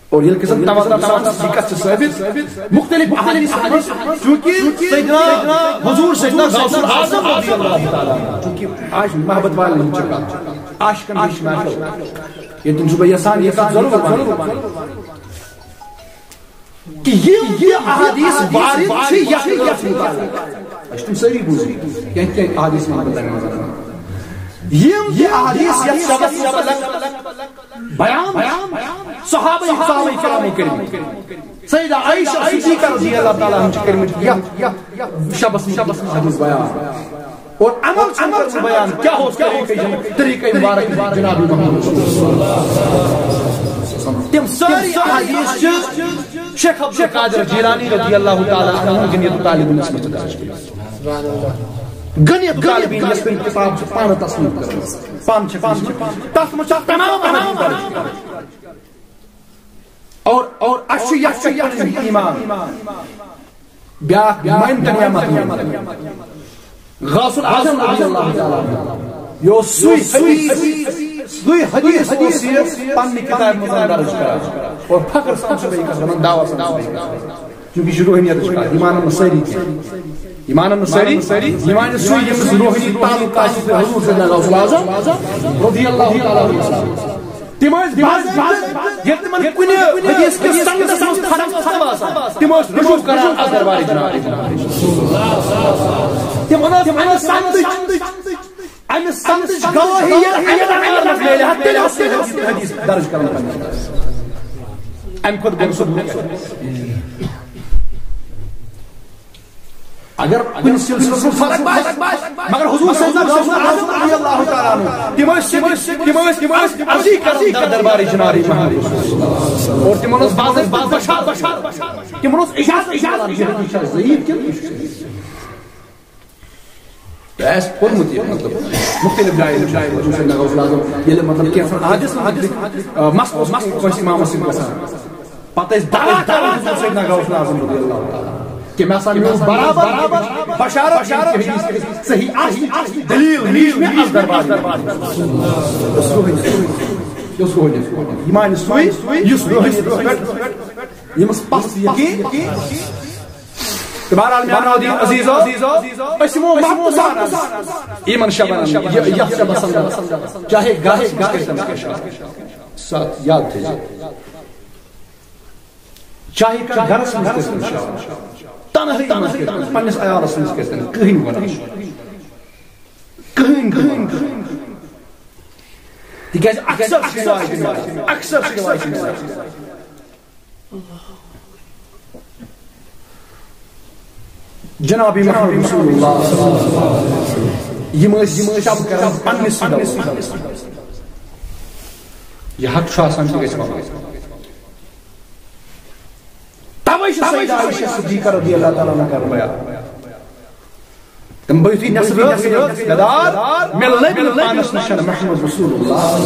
اور ییٚلہِ کہِ زن تواتر سان یہِ کتھ چھِ ثٲبت مختلف احادیثن منٛز، چونکہ سیدنا حضور سیدنا غوث الاعظم رضی اللہ تعالیٰ عنہ، چونکہ عاشق محبت والٮ۪ن ہٕنٛز چھِ کتھ، عاشقن ہٕنٛز چھِ محفل۔ ییٚتٮ۪ن چھُس بہٕ یژھان یہِ کتھ ضروٗر ونٕنۍ کہِ یِم تہِ احادیث وارد چھِ یتھ، یتھ متعلق، اَسہِ چھِ تِم سٲری بوٗزمٕتۍ، کینٛہہ، کینٛہہ احادیث وَنہٕ بہٕ تَمہِ منٛز۔ یِم تہِ احادیث یتھ شبس متعلق بیان صحابہ، صحابہ کرامو کٔرمٕتۍ، سیدہ عائشہ صدیقہ رضی اللہ تعالیٰ عنہ چھِ کٔرمٕتۍ یتھ، یتھ شبس، شبس منٛز بیان۔ اور عمل چھُ کرُن بیان، کیٛاہ اوس طریٖقہٕ، طریٖقہٕ مبارک جناب محمد رسول اللہ۔ تِم سٲری احادیث چھِ شیخ عبد القادر جیلانی رضی اللہ تعالیٰ عنہ غنیۃ الطالبینس منٛز درج کٔرمٕژ۔ غنیۃ الطالبین یۄس تٔمۍ کتاب چھِ پانہٕ تصنیف کٔرمٕژ، پانہٕ چھِ، پانہٕ چھِ، تتھ منٛز چھِ تمام احادیث درج کٔرمٕژ۔ اور، اور اَسہِ چھُ یَتھ پٮ۪ٹھ پَنُن ایمان۔ بیٛاکھ مٲنۍ تن یا مت مٲنۍ۔ غوث الاعظم رضی اللہ تعالیٰ عنہ، یہِ اوس سُے حدیث، سُے حدیث اوس یہِ پننہِ کتابہِ منٛز درج کران اور فخر سان چھُ بیٚیہِ کتھ ونان، دعوی سان چھُ بیٚیہِ کتھ ونان۔ چونکہ یہِ چھُ روحٲنیتٕچ کتھ، یہِ مانن نہٕ سٲری کینٛہہ۔ یہِ مانن نہٕ سٲری، یہِ مانہِ سُے ییٚمِس روحٲنی تعلق آسہِ حضور سیدنا غوث الاعظم رضی اللہ تعالیٰ عنہ۔ تِم ٲسۍ باسان، ییٚلہِ تِمن کُنہِ حدیث کِس سندس منٛز فرق اوس آسان، تِم ٲسۍ رجوع کران از دربارِ جناب۔ تِم ٲسۍ امہِ سندٕچ، امہِ سندٕچ گوٲہی ییٚلہِ امہِ دربارس میلہِ ہا، تیٚلہِ اوس یہِ حدیث درج کران پننِس۔ امہِ کھۄتہٕ بوٚڑ ثبوت کیٛاہ؟ اگر کُنہِ سلسلس منٛز فرق باسہِ، مگر حضور سیدنا غوث اعظم رضی اللہ تعالیٰ عنہ، تِم ٲسۍ، تِم ٲسۍ، تِم ٲسۍ، تِم ٲسۍ عرضی کران در دربارِ جناب محمد۔ اور تِمن اوس باضٲبطہٕ بشارت، بشارت، تِمن اوس اجازت، اجازت، اجازت، یہِ چھا ضعیف کِنہٕ یہِ چھُ صحیح؟ تہٕ آسہِ پوٚرمُت یہِ، مطلب، مُختٔلِف جایَن، جایَن وٕچھُن سیدنا غوث اعظم، ییٚلہِ، مطلب، کینٛژھن حادثن مُتعلِق، آ، مَس اوس کٲنٛسہِ اِمامَس سۭتۍ گژھان، پَتہٕ ٲسۍ دعویٰ کران حضور سیدنا غوث اعظم رضی اللہ تعالیٰ عنہ کہِ مےٚ ہسا میوٗل برابر بشارت، یہِ حدیث صحیح آسہِ، دٔلیٖل میٖج مےٚ اَتھ دربارَس منٛز۔ یہِ اوس روحٲنی، یہِ اوس روحٲنی۔ یہِ مانہِ سُے، یُس روحٲنیَتَس پٮ۪ٹھ، ییٚمِس پَژھ یقیٖن۔ تہٕ بہرحال میانیو عزیزو، أسۍ یِمو محبتہٕ سان یِمن شبن، یہِ، یتھ شبس اندر، چاہے گرس منٛز کٔرتن شب، ساتھ یاد تھٲیزِ، چاہے کانٛہہ گرس منٛز کٔرتن شب، تنہٲیی منٛز کٔرتن، پننِس عیالس منٛز کٔرتن، کٕہٕنۍ گۄناہ چھُنہٕ۔ کٕہٕنۍ، کٕہٕنۍ، کٕہٕنۍ۔ تِکیازِ اکثر چھِ یِوان، اکثر چھِ یِوان۔ جناب محمد رسول اللہ صلی اللہ علیہ وسلم، یِم ٲسۍ، یِم ٲسۍ شب کران پننِس سٕنٛدِ۔ یہِ حق چھُ آسان، تہِ گژھِ پَنُن۔ توے چھِ سیدہ عائشہ صدیقہ رضی اللہ تعالیٰ عنہ کران بیان۔ تم بہتھی نصر، نصر، گدار، مےٚ لٔبۍ نہٕ پانس نِش محمد رسول اللہ۔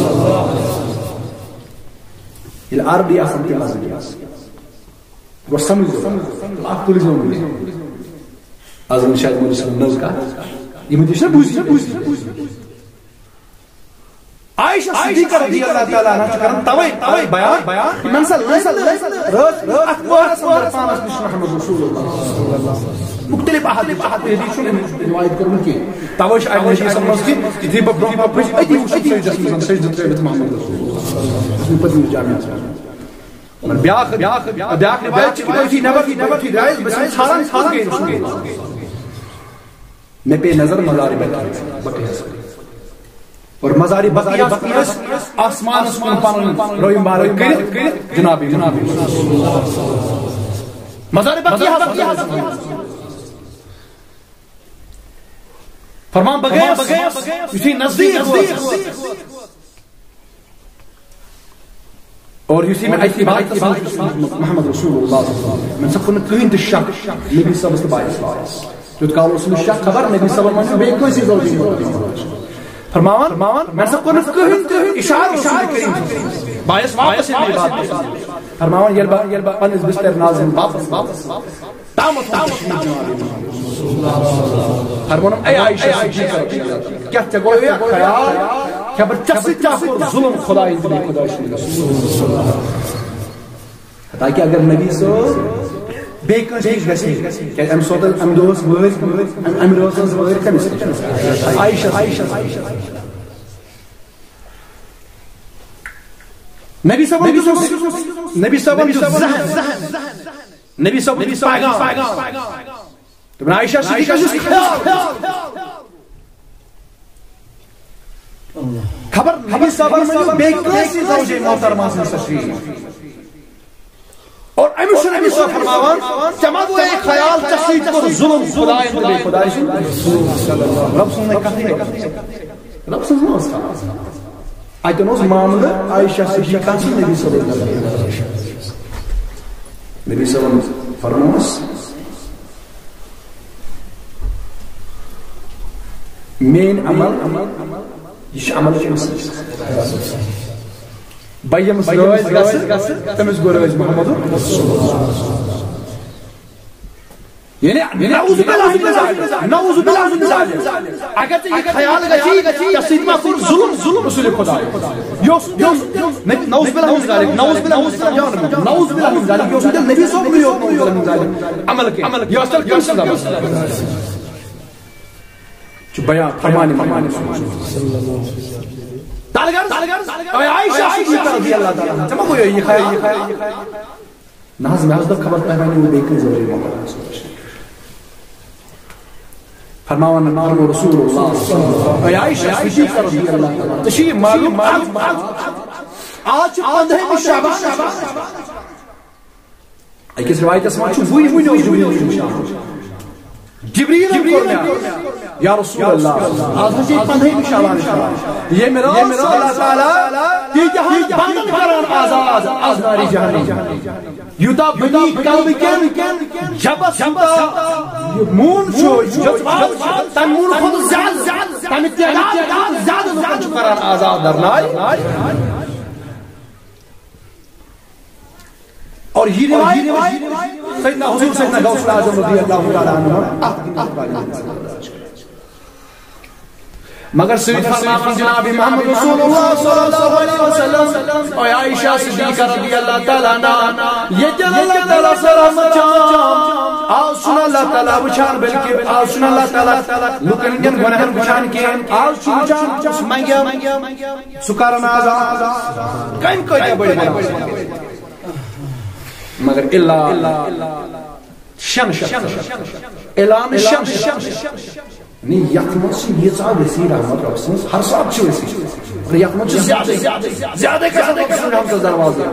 ییٚلہِ عربی آسان تہِ مزٕ دِوان۔ گوٚو سمجھ، اکھ پُلِس گوٚو مٔنٛزۍ۔ از وۄنۍ شاید مٔنٛزۍ سمجھ نٔژ کتھ۔ یِم تہِ چھِنہ بوٗزِتھ، بوٗزِتھ، بوٗزِتھ۔ عائشہ صدیقہ رضی اللہ تعالیٰ عنہ چھِ کران توے، توے بیان، بیان، یِمن سا لٔبۍ، لٔبۍ، رٲژ، رٲژ، اتھ پہرس اندر پانس نِش محمد رسول اللہ۔ مختلف احادیث، احادیث چھُنہٕ أمۍ روایت کوٚرمُت کینٛہہ۔ توے چھِ اَمہِ نِش یہِ سمجھ کہِ یُتھُے بہٕ برونٛہہ برونٛہہ پھٔچ، أتی وٕچھ سجدس منٛز سجدٕ ترٲوِتھ محمد رسول اللہ۔ یُس مےٚ پٔتمِس جامعس منٛز۔ مگر بیاکھ، بیاکھ، بیاکھ روایت چھِ، یُتھُے نٮ۪بر، نٮ۪بر، یُتھُے درٛایس، بہٕ چھُس ژھانڈان، کوٚت گٔے رسول اللہ۔ مےٚ پیٚیہِ نظر مزارِ بقیعس، بقیعس۔ اور مزارِ بقیعس کُن ٲسۍ آسمانس کُن پنُن روی مبارک کٔرِتھ جناب، جناب۔ مزارِ بقیعس، بقیعس۔ فرمان بہٕ گٔیَس، یُتھُے نزدیٖک ووت۔ اور یُتھُے مےٚ اَتہِ عبادتَس منٛز وُچھ محمد رسول اللہ صلی اللہ علیہ وسلم، مےٚ نہ سا کوٚر نہٕ کٕہٕنۍ تہِ شک نبی صٲبَس تہٕ بایَس وارَس۔ تیُتھ کال اوس نہٕ شک خبر نبی صٲبَن وَنہِ بیٚیہِ کٲنٛسہِ زوجی۔ فرماوان، فرماوان، مےٚ نہ سا کوٚر نہٕ کٕہٕنۍ تہِ اِشارٕ رسول کریم۔ بایَس واپَس یِنہٕ عبادتَس منٛز۔ فرماوان، ییٚلہِ بہٕ، ییٚلہِ بہٕ پنٛنِس بِستَر نازَن واپَس، واپَس، تامَتھ اوس تشریٖف جناب۔ فرمونم، اے عائشہ صدیقہ، کیٛاہ ژےٚ گوٚو یہِ خیال؟ خبر ژےٚ سۭتۍ کیٛاہ کوٚر ظُلم خۄدایَن تہٕ بیٚیہِ خۄداے سٕنٛدِ رسول؟ حتیٰ کہ اگر نبی صٲب بیٚیہِ کٲنٛسہِ نِش گژھِ ہے، کیٛازِ اَمہِ ساتہٕ، اَمہِ دۄہ ٲس وٲرۍ، اَمہِ، اَمہِ رٲژ ٲس وٲرۍ کٔمِس نِش؟ عائشہ، عائشہ، عائشہ۔ نبی صٲبَن دیُت، نبی صٲبَن دیُت زہر۔ نبی صٲب، نبی صٲب، پیغام۔ دوٚپُن، عائشہ صدیقہ چھُس خیال۔ خبر نبی صٲبَن ؤنِو بیٚیہِ کٲنٛسہِ زوجے محترمہ سٕنٛز تشریٖف۔ اور أمِس چھُ نبی صٲب فرماوان، ژےٚ ما گوٚو یہِ خیال، ژےٚ سۭتۍ کوٚر ظُلم خۄدایَن تہٕ بیٚیہِ خۄداے سُنٛد؟ رۄب سٕنٛز نہٕ کَتھٕے نہٕ۔ رۄب سٕنٛز ما ٲس کَتھ؟ اَتٮ۪ن اوس معاملہٕ عائشہ صدیقہ سُنٛد نبی صٲبَس نظر۔ نبی صٲبَن فرمووُس، میٲنۍ عمل، یہِ چھُ عمل کٔمِس؟ بہٕ ییٚمِس رٲضۍ گژھٕ، تٔمِس گوٚو رٲضۍ محمد۔ یعنی، نعوذ باللہ من ذالک، نعوذ باللہ من ذالک۔ اگر ژےٚ یہِ خیال گژھی، ژےٚ سۭتۍ ما کوٚر ظُلم، ظُلم رسول خۄداے؟ یہِ اوس، یہِ اوس نبی، نعوذ باللہ من ذالک، نعوذ باللہ من ذالک، نعوذ باللہ من ذالک، یہِ اوس نہٕ تیٚلہِ نبی صٲبنٕے یوت نعوذ باللہ من ذالک عمل کینٛہہ، یہِ ٲس تیٚلہِ کٔمۍ سٕنٛز عمل؟ چھُ بیان فرمانِ محمد۔ تَلہٕ غرض، اے عائشہ صدیقہ رضی اللہ تعالیٰ عنہا، ژےٚ ما گوٚو یہِ خیال؟ نہ حظ، مےٚ حظ دوٚپ خبر تۄہہِ وَنیوٕ بیٚیہِ کٲنٛسہِ زوجی محمد۔ فرماوان، فرموو رسول اللہ صلی اللہ علیہ وسلم، اے عائشہ صدیقہ رضی اللہ تعالیٰ عنہا، ژےٚ چھُ یہِ معلوم، آز، آز چھُ پنٛدہٲیمہِ شعبان۔ أکِس رِوایتَس منٛز چھُ وُنہِ، وُنہِ اوس جبریل وٕچھان۔ جبریل کوٚر مےٚ، یا رسول اللہ، آز حظ چھِ پنٛدہٲیمہِ شعبان، ییٚمہِ رٲژ چھُ اللہ تعالیٰ تیٖتیٛاہن بندن کران آزاد از نارِ جہنم۔ یوٗتاہ بنی کلبہٕ کٮ۪ن جبس یوٗتاہ موٗن چھُ، جذبات چھِ، تَمہِ موٗنہٕ کھۄتہٕ زیادٕ، تَمہِ تعداد کھۄتہٕ زیادٕ لُکن چھُ کران آزاد در نارِ۔ اور یہ روایت سیدنا حضور سیدنا غوث الاعظم رضی اللہ تعالیٰ عنہ اتھ دنیا والے۔ مگر سۭتۍ فرماوان جناب محمد رسول اللہ صلی اللہ علیہ وسلم، اے عائشہ صدیقہ رضی اللہ تعالیٰ عنہا، ییٚتٮ۪ن اللہ تعالیٰ سلامت چھان، آز چھُنہٕ اللہ تعالیٰ وٕچھان، بلکہ آز چھُنہٕ اللہ تعالیٰ لُکن ہٕنٛدٮ۪ن گۄناہن وٕچھان کینٛہہ، آز چھُ وٕچھان کُس منٛگہِ۔ سُہ کرن آزاد۔ کٔمۍ کۭتیٛاہ بٔڑۍ گۄناہ؟ مگر الا شن شخصن۔ الا شن شخصن۔ یعنی یتھ منٛز چھِ ییٖژاہ وسیع رحمت رۄب سٕنٛز، ہر ساتہٕ چھِ وسیع۔ مگر یتھ منٛز چھِ زیادٕ، زیادٕ، زیادٕ گژھان رۄب سٕنٛز رحمتس دروازٕ۔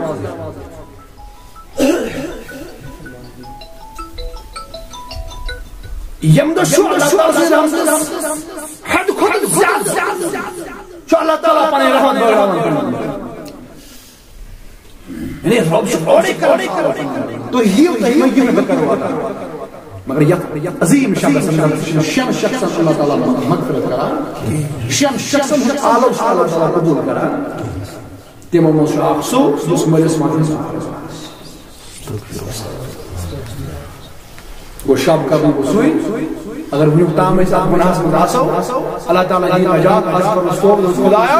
ییٚمہِ دۄہ چھُ اللہ تعالیٰ سٕنٛز رحمتس حد کھۄتہٕ زیادٕ چھُ اللہ تعالیٰ پنٕنۍ رحمت بٲگراوان۔ یعنی رۄب چھُ اورَے کران، تُہۍ یِیِو، تُہۍ مٔنٛگِو، بہٕ کرو عطا۔ مگر یتھ، یتھ عظیٖم شخصس اندر چھُ شٮ۪ن شخصن اللہ تعالیٰ مغفرت کران، شٮ۪ن شخصن ہُنٛد عالم چھُ اللہ تعالیٰ قبول کران۔ تِمو منٛز چھُ اکھ سُہ، یُس مٲلِس ماجہِ ہٕنٛز مغفرت کران۔ گوٚو شب قدر گوٚو سُے، اگر وٕنیُک تام أسۍ اتھ گۄناہس منٛز آسو، اللہ تعالیٰ دِیہِ نجات، از کرو أسۍ توبہٕ، دوٚپُس، خدایا،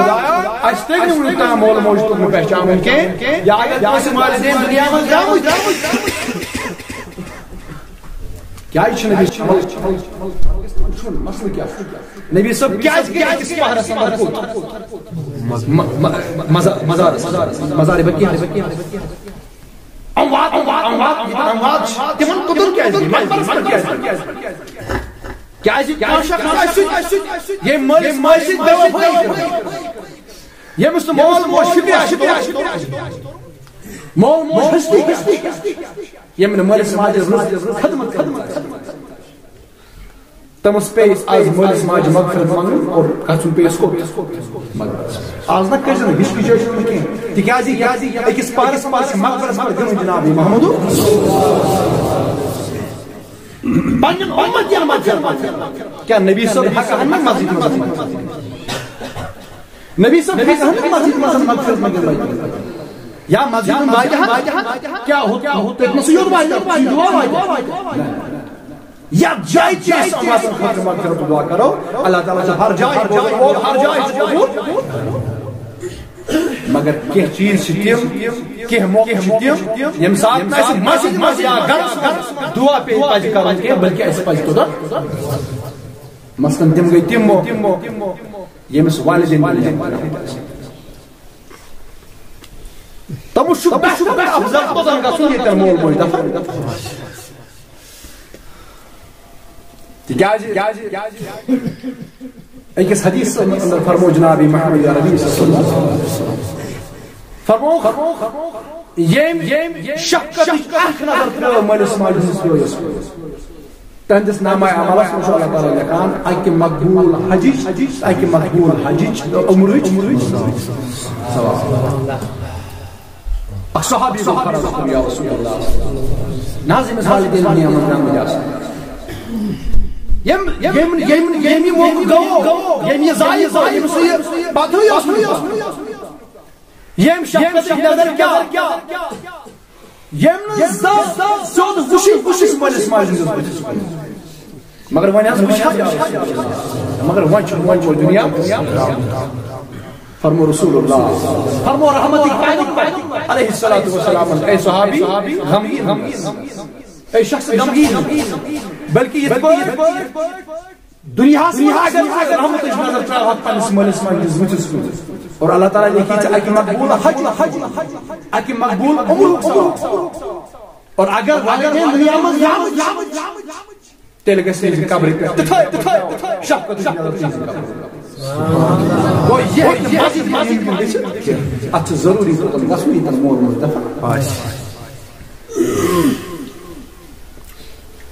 اَسہِ تٔرۍ نہٕ وٕنیُک تام مول موج توٚگمُت پہچانُن کینٛہہ، یا اگر کٲنٛسہِ والدین دُنیا منٛز درٛامٕتۍ، کیٛازِ چھِ نبی صٲب، مسلہٕ کیٛاہ چھُ؟ نبی صٲب کیٛازِ گٔے أکِس پہرس اندر کوٚت؟ م-، م-، مزا-، مزارس، مزار بقیع۔ اموات، اموات، اموات، اموات چھِ، تِمن قدر کیٛازِ گٔے؟ مقبرس پٮ۪ٹھ کیٛازِ گٔے؟ کیٛازِ کانٛہہ شخص آسہِ سُہ، ییٚمۍ مٲلِس ماجہِ سۭتۍ بے وفٲیی کٔر۔ ییٚمِس نہٕ مول موج فِکرِ آسہِ توٚرمُت۔ مول موج ہستی، ہستی، ییٚمۍ نہٕ مٲلِس ماجہِ رٕژ خدمت کٔرمٕژ۔ تٔمِس پیٚیہِ آز مٲلِس ماجہِ مغفرت منٛگٕنۍ اور گژھُن پیٚیَس کوٚت؟ مغفرت۔ آز نہ کٔرۍ زیو نہٕ ہِچ کِچٲے چھُنہٕ کینٛہہ، تِکیٛازِ، تِکیٛازِ أکِس پارس پارس مغفرت پٮ۪ٹھ گٔمٕتۍ جناب محمد۔ پننٮ۪ن اُمتین مغفرت۔ کیٛاہ نبی صٲب ہٮ۪کہٕ ہن نہٕ مسجد منٛز؟ نبی صٲب ہٮ۪کہٕ ہن نہٕ مسجد منٛز مغفرت منٛگِتھ؟ یا مسجد منٛز واتہِ ہن؟ کیٛاہ ہُہ، کیٛاہ ہُہ، تٔتۍ منٛز چھُ یوٚت واتہِ، یہِ دُعا واتہِ۔ یتھ جایہِ تہِ أسۍ امواتن خٲطرٕ مغفرت دعا کرو، اللہ تعالیٰ چھُ ہر جایہِ بوزان، اور ہر جایہِ چھُ قبول۔ مگر کینٛہہ چیٖز چھِ تِم، کینٛہہ موقع چھِ تِم، ییٚمہِ ساتہٕ نہٕ اَسہِ مسجد منٛز یا گرس منٛز دعا پیٚیہِ پزِ کرُن کینٛہہ، بلکہِ اَسہِ پزِ توٚتتھ۔ مثلاً تِم گٔے تِم موقع، ییٚمِس والدین تٔمِس چھُ بہتر افضل توٚتن گژھُن، ییٚتٮ۪ن مول موج دفن۔ تِکیٛازِ أکِس حدیث اندر فرمو جناب محمد عربی صلی اللہ علیہ وسلم، فرمو، ییٚمۍ، ییٚمۍ شفقتٕچ اکھ نظر ترٲو مٲلِس ماجہِ ہٕنٛدِس رویس کُن، تہنٛدِس نامہ عملس منٛز چھُ اللہ تعالیٰ لیکھان اکہِ مقبول حجٕچ، اکہِ مقبول حجٕچ تہٕ عمرٕچ ثواب۔ اکھ صحابی گوٚو خراب، یا رسول اللہ۔ نہ حظ، أمِس والدین دُنیا منٛز درٛامٕتۍ آسان۔ ییٚمۍ، ییٚمۍ، ییٚمۍ، ییٚمۍ یہِ موقعہٕ گوٚو، ییٚمۍ یہِ ضایع گوٚو، ییٚمِس نہٕ یہِ پتہٕے اوس نہٕ۔ ییٚمۍ شفقتٕچ نظر کیٛاہ؟ ییٚمۍ نہٕ زانٛہہ سیوٚد وٕچھُے، وٕچھُے مٲلِس ماجہِ ہٕنٛدِس بٕتھِس کُن۔ مگر وۄنۍ حظ وٕچھ حظ، مگر وۄنۍ چھُ، وۄنۍ چھُ دُنیا۔ فرمو رسول اللہ، فرمو رحمت علیہ الصلوۃ والسلام، اے صحابی، غمگین، اے شخص غمگین، بلکہ یِتھ پٲٹھۍ دُنیاہَس منٛز اگر ژٕ رحمتٕچ نظر ترٛاوہَکھ پنٛنِس مٲلِس ماجہِ ہٕنٛدِس بٕتھِس کُن، اور اللہ تعالیٰ لیکھی ژےٚ اَکہِ مقبول حج، اَکہِ مقبول عمرُک ثواب۔ اور اگر، اگر دُنیا منٛز تیٚلہِ گژھِ تِہنٛزِ قبرِ پٮ۪ٹھ تِتھے، تِتھے، تِتھے شفقت ہٕنٛز نظر تِہنٛزِ قبرِ۔ گوٚو یہِ ہیٚکہِ نہٕ مسجد منٛز یِم تِم گٔژھِتھ کینٛہہ۔ اَتھ چھُ ضروٗری توٚتَن گژھُن، ییٚتٮ۪ن مول موج دفن آسہِ۔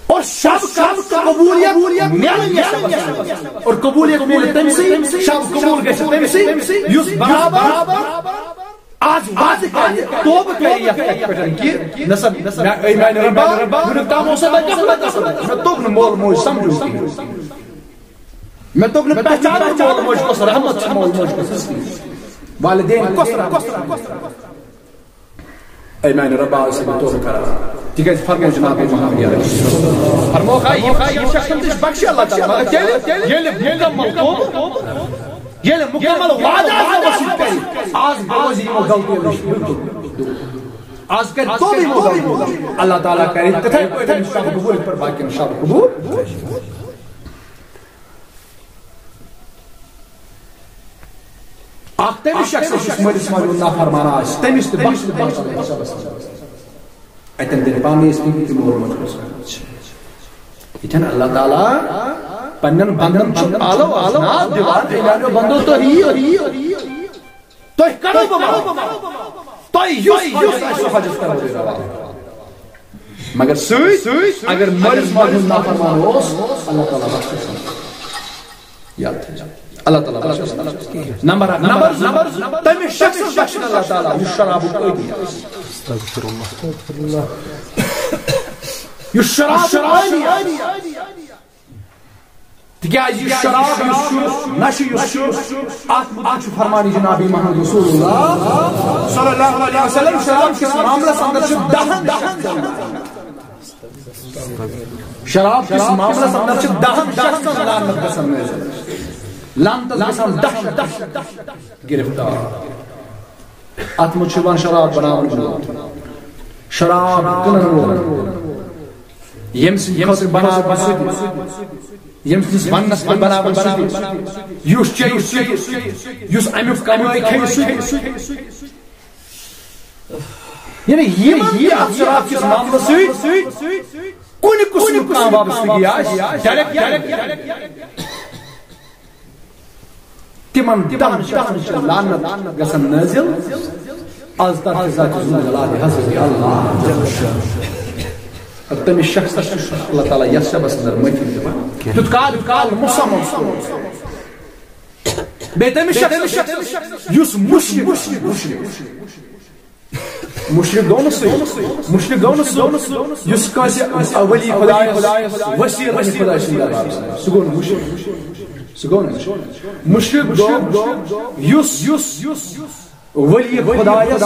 اور شب، شب، قبولیت میلہِ یَتھ شبس منٛز۔ اور قبولیت میلہِ تٔمۍ سٕے، شب قبول گژھِ تٔمۍ سٕے، یُس برابر آز وعدٕ کرِ، توبہٕ کرِ یَتھ کَتھِ پٮ۪ٹھ کہِ نہ سا، مےٚ، اے میانہِ رۄبا، وُنیُک تام اوس نہٕ مےٚ کانٛہہ نہ کانٛہہ، مےٚ توٚگ نہٕ مول موج سمجھُن کینٛہہ۔ مےٚ توٚگ نہٕ پہچانُن مول موج کۄس رحمت چھِ، مول موج کۄس ہستی، والدین کۄس رحمت۔ اے میانہِ رۄبا، ٲسۍ بہٕ توبہٕ کران، تِکیازِ فرمو جناب محمد عربی۔ فرموکھ، یہِ، یہِ شخص تہِ بخشہِ اللہ تعالیٰ، مگر تیٚلہِ ییٚلہِ مُکمل توبہٕ، ییٚلہِ مُکمل وعدٕ آسہِ رۄبَس سۭتۍ کرِ، آز روزِ یِمو غلطیو نِش بالکل۔ آز کرِ توبہٕ یِمو غلطیو نِش، اللہ تعالیٰ کرِ تِتھے پٲٹھۍ شب قبول، یِتھ پٲٹھۍ باقین شب قبول۔ اکھ تٔمِس شخصس یُس مٲلِس ماجہِ ہُنٛد نافرمان آسہِ، تٔمِس تہِ بخشہِ، تٔمِس تہِ بخشہِ۔ اتٮ۪ن دِنہٕ پانے أسۍ تِم تہِ مول موج کُس۔ ییٚتٮ۪ن اللہ تعالیٰ پننٮ۪ن بندن چھُ آلو آسناب دِوان، اے میانیو بندو، تُہۍ یِیِو، تُہۍ کرو بہٕ معاف۔ تۄہہِ یُس حاجت آسہِ، سُہ حاجت کرو بہٕ روا۔ مگر سۭتۍ سۭتۍ اگر مٲلِس ماجہِ ہُنٛد نافرمان اوس، اللہ تعالیٰ بخشہِ سا۔ یاد تھٲیِو۔ اللہ تعالیٰ بخشہِ سا۔ نمبر اکھ۔ نمبر زٕ، تٔمِس شخصس بخشہِ اللہ تعالیٰ یُس شرابُک عٲدی آسہِ۔ یُس شرابُک عٲدی آسہِ۔ تِکیازِ یہِ شراب یُس چھُ، نشہٕ یُس چھُ، اتھ مُتعلق چھُ فرمان جناب محمد رسول اللہ صلی اللہ علیہ وسلم، شراب کِس معاملس اندر چھِ دہن، دہن، شراب کِس معاملس اندر چھِ دہن شخصن لعنت گژھان نٲزِل۔ لعنتس گژھان دہ شخص گرفتار۔ اتھ منٛز چھُ یِوان شراب بناون وول، شراب کٕنن وول، ییٚمہِ سٕنٛدِ خٲطرٕ بناوان سُہ تہِ، ییٚمہِ سٕنٛدِس وننس پٮ۪ٹھ بناوان سُہ تہِ، یُس چیٚیہِ سُہ تہِ، یُس امیُک کمٲے کھیٚیہِ سُہ تہِ۔ یعنی یِمن تہِ اتھ شراب کِس معاملس سۭتۍ کُنہِ قٕسمُک کانٛہہ وابستگی آسہِ، ڈایریکٹ تِمن دہن شخصن چھِ لعنت گژھان نٲزِل۔ از طرفِ ذاتِ ذوالجلالِ حضرتِ اللہ۔ تٔمِس شخصس چھُ اللہ تعالیٰ یتھ شبس اندر معٲفی دِوان۔ تیُتھ کال، یُتھ کال مُصمم۔ بیٚیہِ تٔمِس شخصس یُس مُشرِک، مُشرِک، مُشرِک گوٚو نہٕ سُہ، مُشرِک گوٚو نہٕ سُہ، یُس کٲنٛسہِ ولی خدایس وسیٖلہٕ بنہِ خداے سُنٛد دربارس منٛز۔ سُہ گوٚو نہٕ مُشرِک، سُہ گوٚو نہٕ مُشرِک۔ مُشرِک گوٚو یُس، یُس ولی خدایس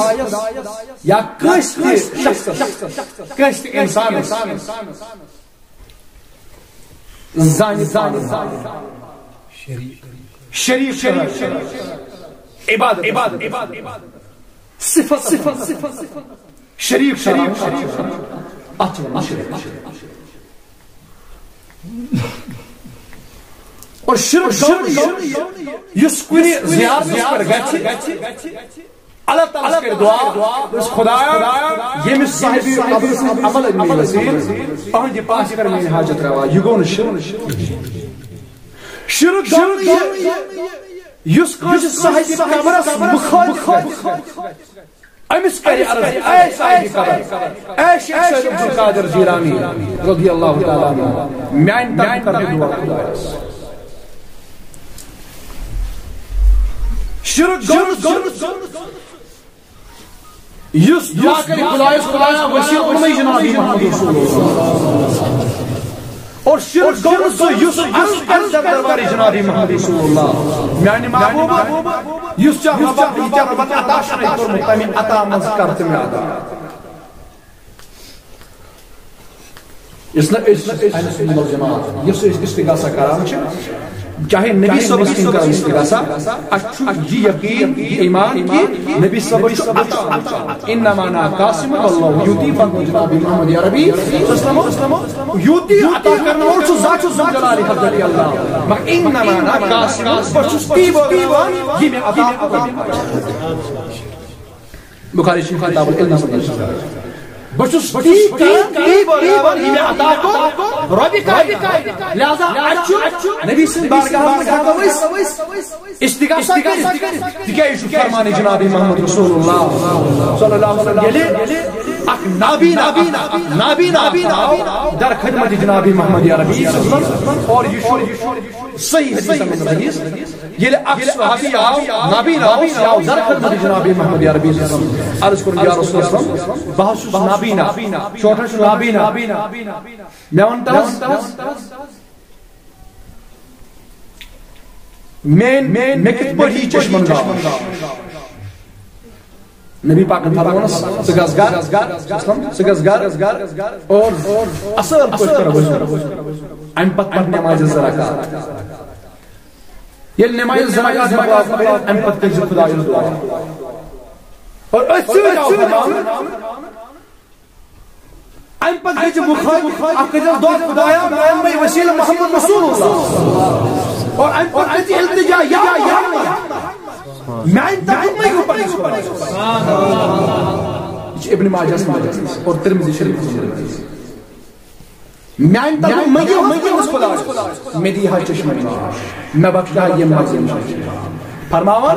یا کٲنٛسہِ تہِ شخصس، کٲنٛسہِ تہِ انسانس زانہِ پانہٕ شریٖک، شریٖک، عبادت، عبادت، صفت، صفت، شریٖک، شریٖک، اتھ چھِ ونان شرک۔ اور شرک گوٚو یہِ، یُس کُنہِ زیارتس پٮ۪ٹھ گژھِ، اللہ تعالیٰ ہس کرِ دعا، دوٚپُس، خدایا، ییٚمِس صاحبِ قبرِ سٕنٛدِ عمل أنۍ مےٚ وسیٖلہٕ، أہنٛدِ پاس کر میٲنۍ حاجت روا۔ یہِ گوٚو نہٕ شرک۔ شرک گوٚو نہٕ یہِ، یُس کٲنٛسہِ صاحبِ قبرس مُخٲلِف گژھِ۔ أمِس کرِ عرض، اے صاحبِ قبر، اے شیخ سید عبدالقادر جیلانی رضی اللہ تعالیٰ عنہ، میانہِ طرفہٕ کر دعا خدایس۔ شرک گوٚو نہٕ سُہ، یُس دعا کرِ خدایس، خدایا، وسیٖلہٕ بنٲیِو جناب محمد رسول اللہ۔ اور شرک گوٚو نہٕ سُہ، یُس عرض کرِ در دربارِ جناب محمد رسول اللہ، میانہِ محبوبہ، یُس ژےٚ رۄبن، یہِ ژےٚ رۄبن عطا چھُنَے کوٚرمُت، تمہِ عطا منٛز کر تہٕ مےٚ عطا۔ یُس نہٕ أسۍ، أسۍ اہل سنت والجماعت، یُس أسۍ استغاثہ کران چھِ، چاہے نبی صٲبس کِنۍ کرو استغاثہ، اَسہِ چھُ یہِ یقین، یہِ ایمان کہِ نبی صٲبس چھُ عطا۔ انما انا قاسم واللہ یؤتی، فرموو جناب محمد عربی صلی اللہ علیہ وسلم، یؤتی، عطا کرن وول چھُ ذات ذوالجلال حضرت اللہ۔ مگر انما انا قاسم، بہٕ چھُس تی بٲگراوان، یہِ مےٚ عطا کوٚر۔ بخاری چھُ کتاب العلمس منٛز چھُ۔ بہٕ چھُس تی کران، تی بٲگراوان، یہِ مےٚ عطا کوٚر رۄبِ کائنات۔ لہذا اَتہِ چھُ نبی سٕنٛدِ بارگاہس منٛز ہٮ۪کو أسۍ استغاثہ کٔرِتھ، تِکیازِ یہِ چھُ فرمانِ جناب محمد رسول اللہ صلی اللہ علیہ وسلم۔ ییٚلہِ اکھ نابینا، نابینا، نابینا آو در خدمت جناب محمد عربی صلی اللہ علیہ وسلم، اور یہ چھُ صحیح حدیث منٛز حدیث۔ ییٚلہِ اکھ صحابی آو، نابینا اوس، یہِ آو در خدمت جناب محمد عربی صلی اللہ علیہ وسلم۔ عرض کوٚرُن، یا رسول اللہ صلی اللہ علیہ وسلم، بہٕ حظ چھُس نابینا، چوٹھا چھُ نابینا۔ مےٚ وَن تہٕ حظ، مین، مین، مےٚ کِتھ پٲٹھۍ یی چشمن گاش؟ نبی پاکن فرمونس، ژٕ گژھ گھر، ژٕ گژھ گھر اور اصل پٲٹھۍ کر وضو۔ امہِ پتہٕ پتہٕ نمازِ زٕ رکعت۔ ییٚلہِ نمازِ زٕ رکعت مۄکلاو، امہِ پتہٕ کٔرۍ زِ خدایس دعا۔ اور أتھۍ سۭتۍ آو فرمان، امہِ پتہٕ گٔے بخاری، اکھ کٔرۍزٮ۪س دعا، خدایا، میانہِ وسیلہٕ محمد رسول اللہ۔ اور امہِ پتہٕ گٔے التجا، یا محمد، میانہِ طرفہٕ مہ ہیٚیِو پننِس خۄدایس۔ یہِ چھُ ابن ماجہس منٛز اور ترمذی شریفس منٛز۔ میانہِ طرفہٕ مہ ہیٚیِو پننِس خۄدایس، مےٚ دی ہا چشمہ نوش، مےٚ بخشہِ ہا یہِ مزٕ۔ فرماوان،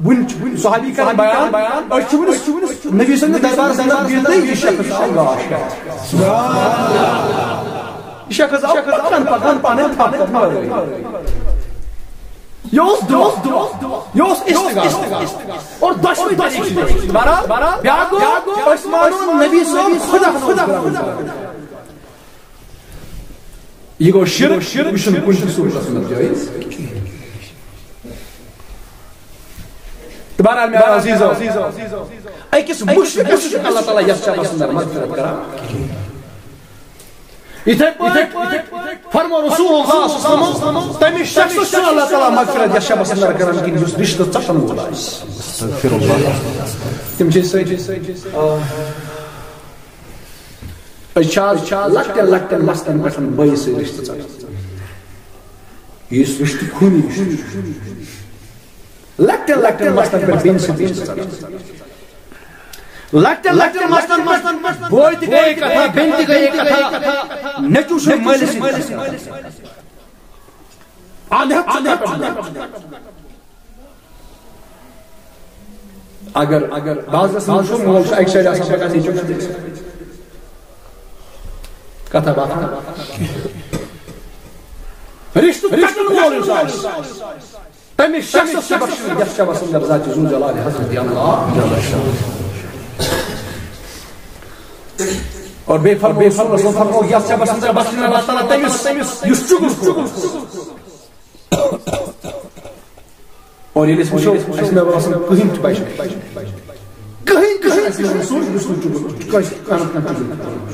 وُنہِ چھُ، وُنہِ صحابی کران بیان، أسۍ چھِ وُنہِ نبی سٕنٛدِس دربارس اندر بِہتھٕے، یہِ شخص آو گاش کرنہِ۔ یہِ شخص آو پکان پکان پانے تھپھ کرنہٕ ورٲے۔ یہِ اوس دعا، یہِ اوس استغاثہ۔ اور دۄشوے طریقہٕ چھِ۔ بہرحال، بیاکھ گوٚو، أسۍ مانو نبی صٲب خدا، خدا۔ یہِ گوٚو شرک، یہِ چھُنہٕ کُنہِ تہِ صوٗرتس منٛز جٲیِز۔ تہٕ بہرحال، میٛانیو عزیٖزو، أکِس مُشرِکس چھُنہٕ اللہ تعالیٰ یتھ شبس اندر مغفرت کران۔ یِتھے پٲٹھۍ فرمو رسول اللہ صلی اللہ علیہ وسلم، تٔمِس شخصس چھُنہٕ اللہ تعالیٰ مغفرت یتھ شبس اندر کران کِہیٖنۍ، یُس رشتہٕ ژٹن وول آسہِ۔ تِم چھِ سٲری، أسۍ چھِ آز لۄکٹٮ۪ن لۄکٹٮ۪ن مسلن پٮ۪ٹھ بٲیِس سۭتۍ رشتہٕ ژٹان۔ یُس رشتہٕ خوٗنی چھُ، لۄکٹٮ۪ن لۄکٹٮ۪ن مسلن پٮ۪ٹھ بیٚنہِ سۭتۍ رشتہٕ ژٹان۔ لۄکٹٮ۪ن لۄکٹٮ۪ن مسلن پٮ۪ٹھ بوے تہِ گٔیے کتھا، بیٚنہِ تہِ گٔیے کتھا، نیٚچوٗ چھُ مٲلِس سۭتۍ کتھا۔ اَدٕ ہٮ۪تھ ژٕ کتھ۔ اگر، اگر بعضس منٛز چھُ مول چھُ اکہِ سایڈٕ آسان پکان، نیٚچوٗ چھُ بیٚیہِ سایڈٕ۔ کتھا باتھا۔ رشتہٕ ژٹن وول یُس آسہِ، تٔمِس شخصس چھُ بخشُن یتھ شبس اندر ذات ذو جلال حضرت اللہ جل شانہ۔ اور بیٚیہِ فرموو، بیٚیہِ فرموو، فرموو، یتھ شبس اندر بخشُن اللہ تعالیٰ تٔمِس، یُس چُگُل کھور۔ اور ییٚلہِ أسۍ وٕچھو، اَسہِ مےٚ باسان کٕہٕنۍ تہِ بچہِ نہٕ۔ کٕہٕنۍ تہِ چھُنہٕ اَسہِ منٛز سُہ، یُس نہٕ چُگُل چھُ۔ کٲنٛسہِ کانٛہہ نتہٕ کانٛہہ چُگُل چھُ۔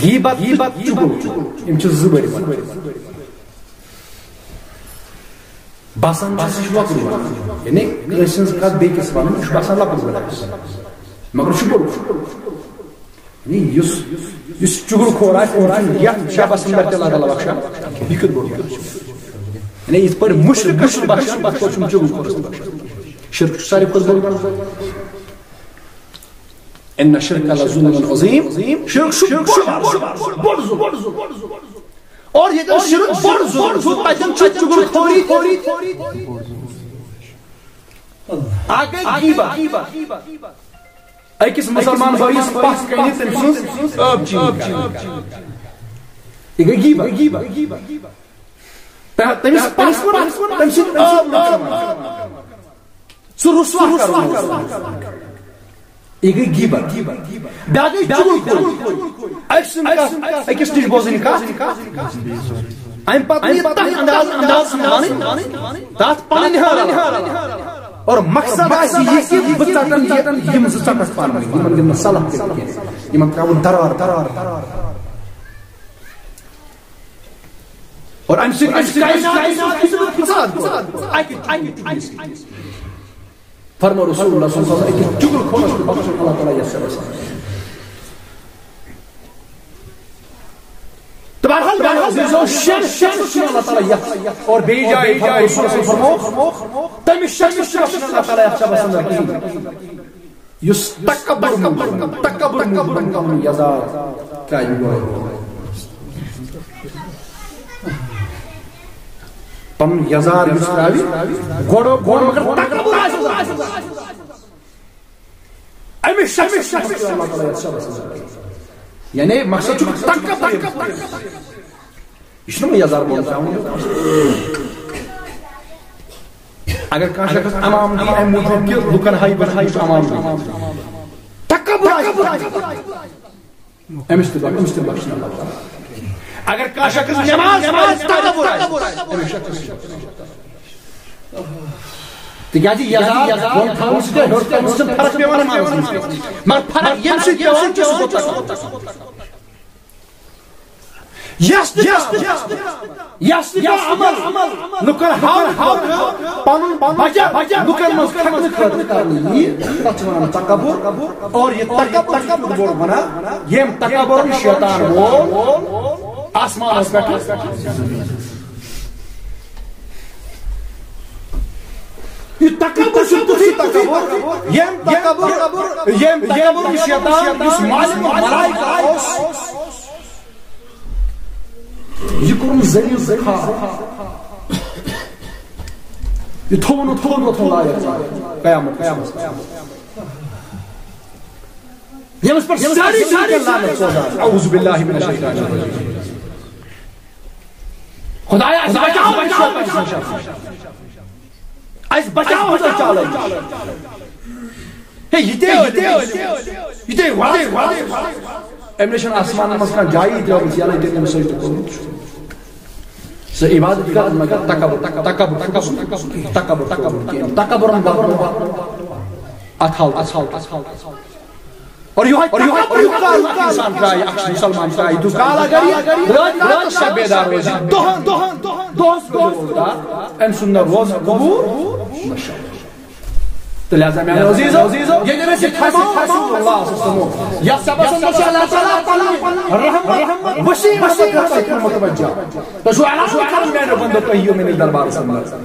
غیبت، غیبت، چُگُل، یِم چھِ زٕ بٔڑۍ بارٕ۔ باسان چھُ سُہ چھُ لۄکُٹ بارٕ۔ یعنی کٲنٛسہِ ہٕنٛز کتھ بیٚکِس ونٕنۍ، یہِ چھُ باسان لۄکُٹ بارٕ۔ مگر چھُ بوٚڑ بارٕ۔ یعنی یُس، یُس چُگُل کھور آسہِ، تٔمۍ چھُنہٕ یتھ شبس اندر تہِ اللہ تعالیٰ بخشان، یہِ کیُتھ بوٚڑ بارٕ چھُ۔ یعنی یِتھ پٲٹھۍ مُشرِکس چھُنہٕ بخشان، تِتھ پٲٹھۍ چھُنہٕ چُگُل کھورس تہِ بخشان۔ شرک چھُ ساروی کھۄتہٕ بوٚڑ بارٕ۔ ان الشرک لظلم عظیم۔ شرک چھُ بوٚڑ بارٕ، بوٚڑ ظلم۔ اور ییٚتٮ۪ن شرک بوٚڑ ظلم چھُ، تتٮ۪ن چھُ چُگُل خوری تہِ۔ اکھ گٔے غیبت۔ أکِس مسلمان بٲیِس پژھ کنہِ تٔمۍ سٕنٛز ٲب چینی۔ یہِ گٔے غیبت۔ تہ-، تٔمِس پژھ ووٚن، تٔمۍ سٕنٛز ٲب لٔج۔ سُہ رسوا کرُن۔ یہِ گٔے غیبت۔ بیٛاکھ گٔے چُگُل خوری۔ أکۍ سٕنٛز کتھ، أکِس نِش بوزٕنۍ کتھ۔ امہِ پتہٕ یہِ تتھ انداز، انداز وَنٕنۍ، تتھ پنٕنۍ حالت۔ اور مقصد آسہِ یہِ کہِ بہٕ ژٹن یہِ، یِم زٕ ژٹکھ پانہٕ ؤنۍ، یِمن دِمہٕ نہٕ صلح کٔرِتھ کینٛہہ، یِمن ترٛاوٕ درار، درار۔ اور امہِ سۭتۍ گژھِ کائناتس منٛز فساد۔ اکہِ، اکہِ، اکہِ۔ فرمو رسول اللہ صلی اللہ علیہ وسلم، أکِس چُگُل کھورس چھُ بخشُن اللہ تعالیٰ یتھ شبس۔ تہٕ بہرحال، بہرحال، عزیزو، شرک، شرک چھُ اللہ تعالیٰ یتھ۔ اور بیٚیہِ جایہِ فرمو رسول اللہ صلی اللہ علیہ وسلم فرموو، تٔمِس شخصس چھُ بخشُن اللہ تعالیٰ یتھ شبس اندر کِہیٖنۍ۔ یُس تکبر موٗجوٗب، تکبر موٗجوٗب پنُن یزار ترٛاوِ گۄڈٕ۔ پنُن یزار یُس ترٛاوِ گۄڈٕ، گۄڈٕ مگر تکبر آسہِ۔ ہمیشہ ہمیشہ اللہ تعالیٰ یَتھ شبس منٛز۔ یعنی مقصد چھُ تکبر۔ یہِ چھُنہٕ وۄنۍ یَزار بۄن ترٛاوُن۔ اگر کانٛہہ شخص عوام دی اَمہِ موٗجوٗب کہِ لُکن ہاوِ بہٕ چھُس عوام دی۔ تکبر آسہِ۔ أمِس تہِ بخش، أمِس تہِ بخش نہٕ اللہ تعالیٰ۔ اگر کانٛہہ شخص نماز پرِ، تکبر آسہِ۔ أمِس شخصس چھُ۔ تِکیٛازِ یَزار بۄن تھاوُن سۭتۍ ہیوٚر تھاوُن سۭتۍ چھُنہٕ فرق پٮ۪وان نمازس منٛز۔ مگر فرق ییٚمہِ سۭتۍ پٮ۪وان چھُ، سُہ گوٚو تکبر۔ یس تہِ کانٛہہ، یس تہِ کانٛہہ عمل لُکن ہاوِ، ہاوِ، پنُن بجا لُکن منٛز تھکنہٕ خٲطرٕ کرنہٕ یی، تتھ چھِ ونان تکبر۔ اور یہِ تکبر چھُ تیُتھ بوٚڑ گۄناہ، ییٚمۍ تکبر شیطان وول آسمانس پٮ۪ٹھ۔ یہِ تکبر چھُ تیُتھُے تکبر، ییٚمۍ تکبر، ییٚمۍ تکبر شیطان، یُس مالک ملائکہ اوس، یہِ کوٚرُن ذلیل تہٕ خوار۔ یہِ تھوٚوُن، تھوٚوُن، تھوٚوُن لایق قیامت، قیامت۔ ییٚمِس پٮ۪ٹھ سٲری، سٲری لعنت سوزان۔ اعوذ باللہ من الشیطان الرجیم۔ خدایا، اَسہِ بچاو، بچاو، بچاو۔ اَسہِ بچاو، بچاو۔ ہے، یہِ تہِ، یہِ تہِ، یہِ تہِ، واہ، واہ۔ أمۍ نَے چھَنہٕ آسمانَن منٛز کانٛہہ جایی ترٛٲومٕژ یَلہٕ، تٔمۍ أمِس سۭتۍ کوٚرمُت چھُ۔ سُہ عبادت کَران، مگر تکبر، تکبر، تکبر، تکبر، تکبر، تکبرن بَرُن۔ اَتھ حال، اَتھ حال، اَتھ حال۔ اور یِہوٚے، اور یِہوٚے، اور یِہوٚے کال اَکھ اِنسان ترٛایہِ، اَکھ مُسلمان ترٛایہِ، تیُتھ کال اگر یہِ رٲتۍ راتَس سۄ بیدار روزِ، دۄہَن، دۄہَن، دۄہَس روزِ روزدار، أمۍ سُنٛد نہ روزٕ قبوٗل، نہ شب۔ تہٕ لہذا میانیو عزیزو، ییٚلہِ أسۍ یہِ فرماوو رسول اللہ صلی اللہ علیہ وسلم، یَتھ سببس منٛز چھُ اللہ تعالیٰ پنُن رحمت، وسیع رحمت تۄہہِ کُن متوجہ۔ تۄہہِ چھُو اعلان کرُن، میانیو بندو، تُہۍ یِیِو میٲنِس دربارس اندر۔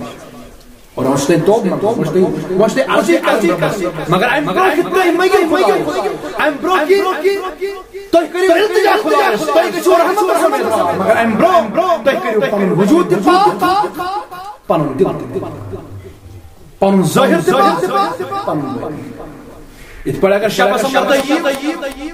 اور وۄنۍ چھُ تۄہہِ توبہٕ منٛگُن، وۄنۍ چھُ تۄہہِ، وۄنۍ چھُ تۄہہِ عرضی کرٕنۍ رۄبس۔ مگر امہِ برونٛہہ کہِ تُہۍ مٔنگِو، مٔنگِو، امہِ برونٛہہ کہِ تُہۍ کٔرِو التجا خدایس، تۄہہِ گٔژھِو رحمت سمیت۔ مگر امہِ برونٛہہ تُہۍ کٔرِو پنُن وجود تہِ پاک، پنُن دل تہِ پاک۔ پنُن ظٲہِر تہِ پاک، پنُن باطن۔ یِتھ پٲٹھۍ اگر شبس اندر تُہۍ یِیِو،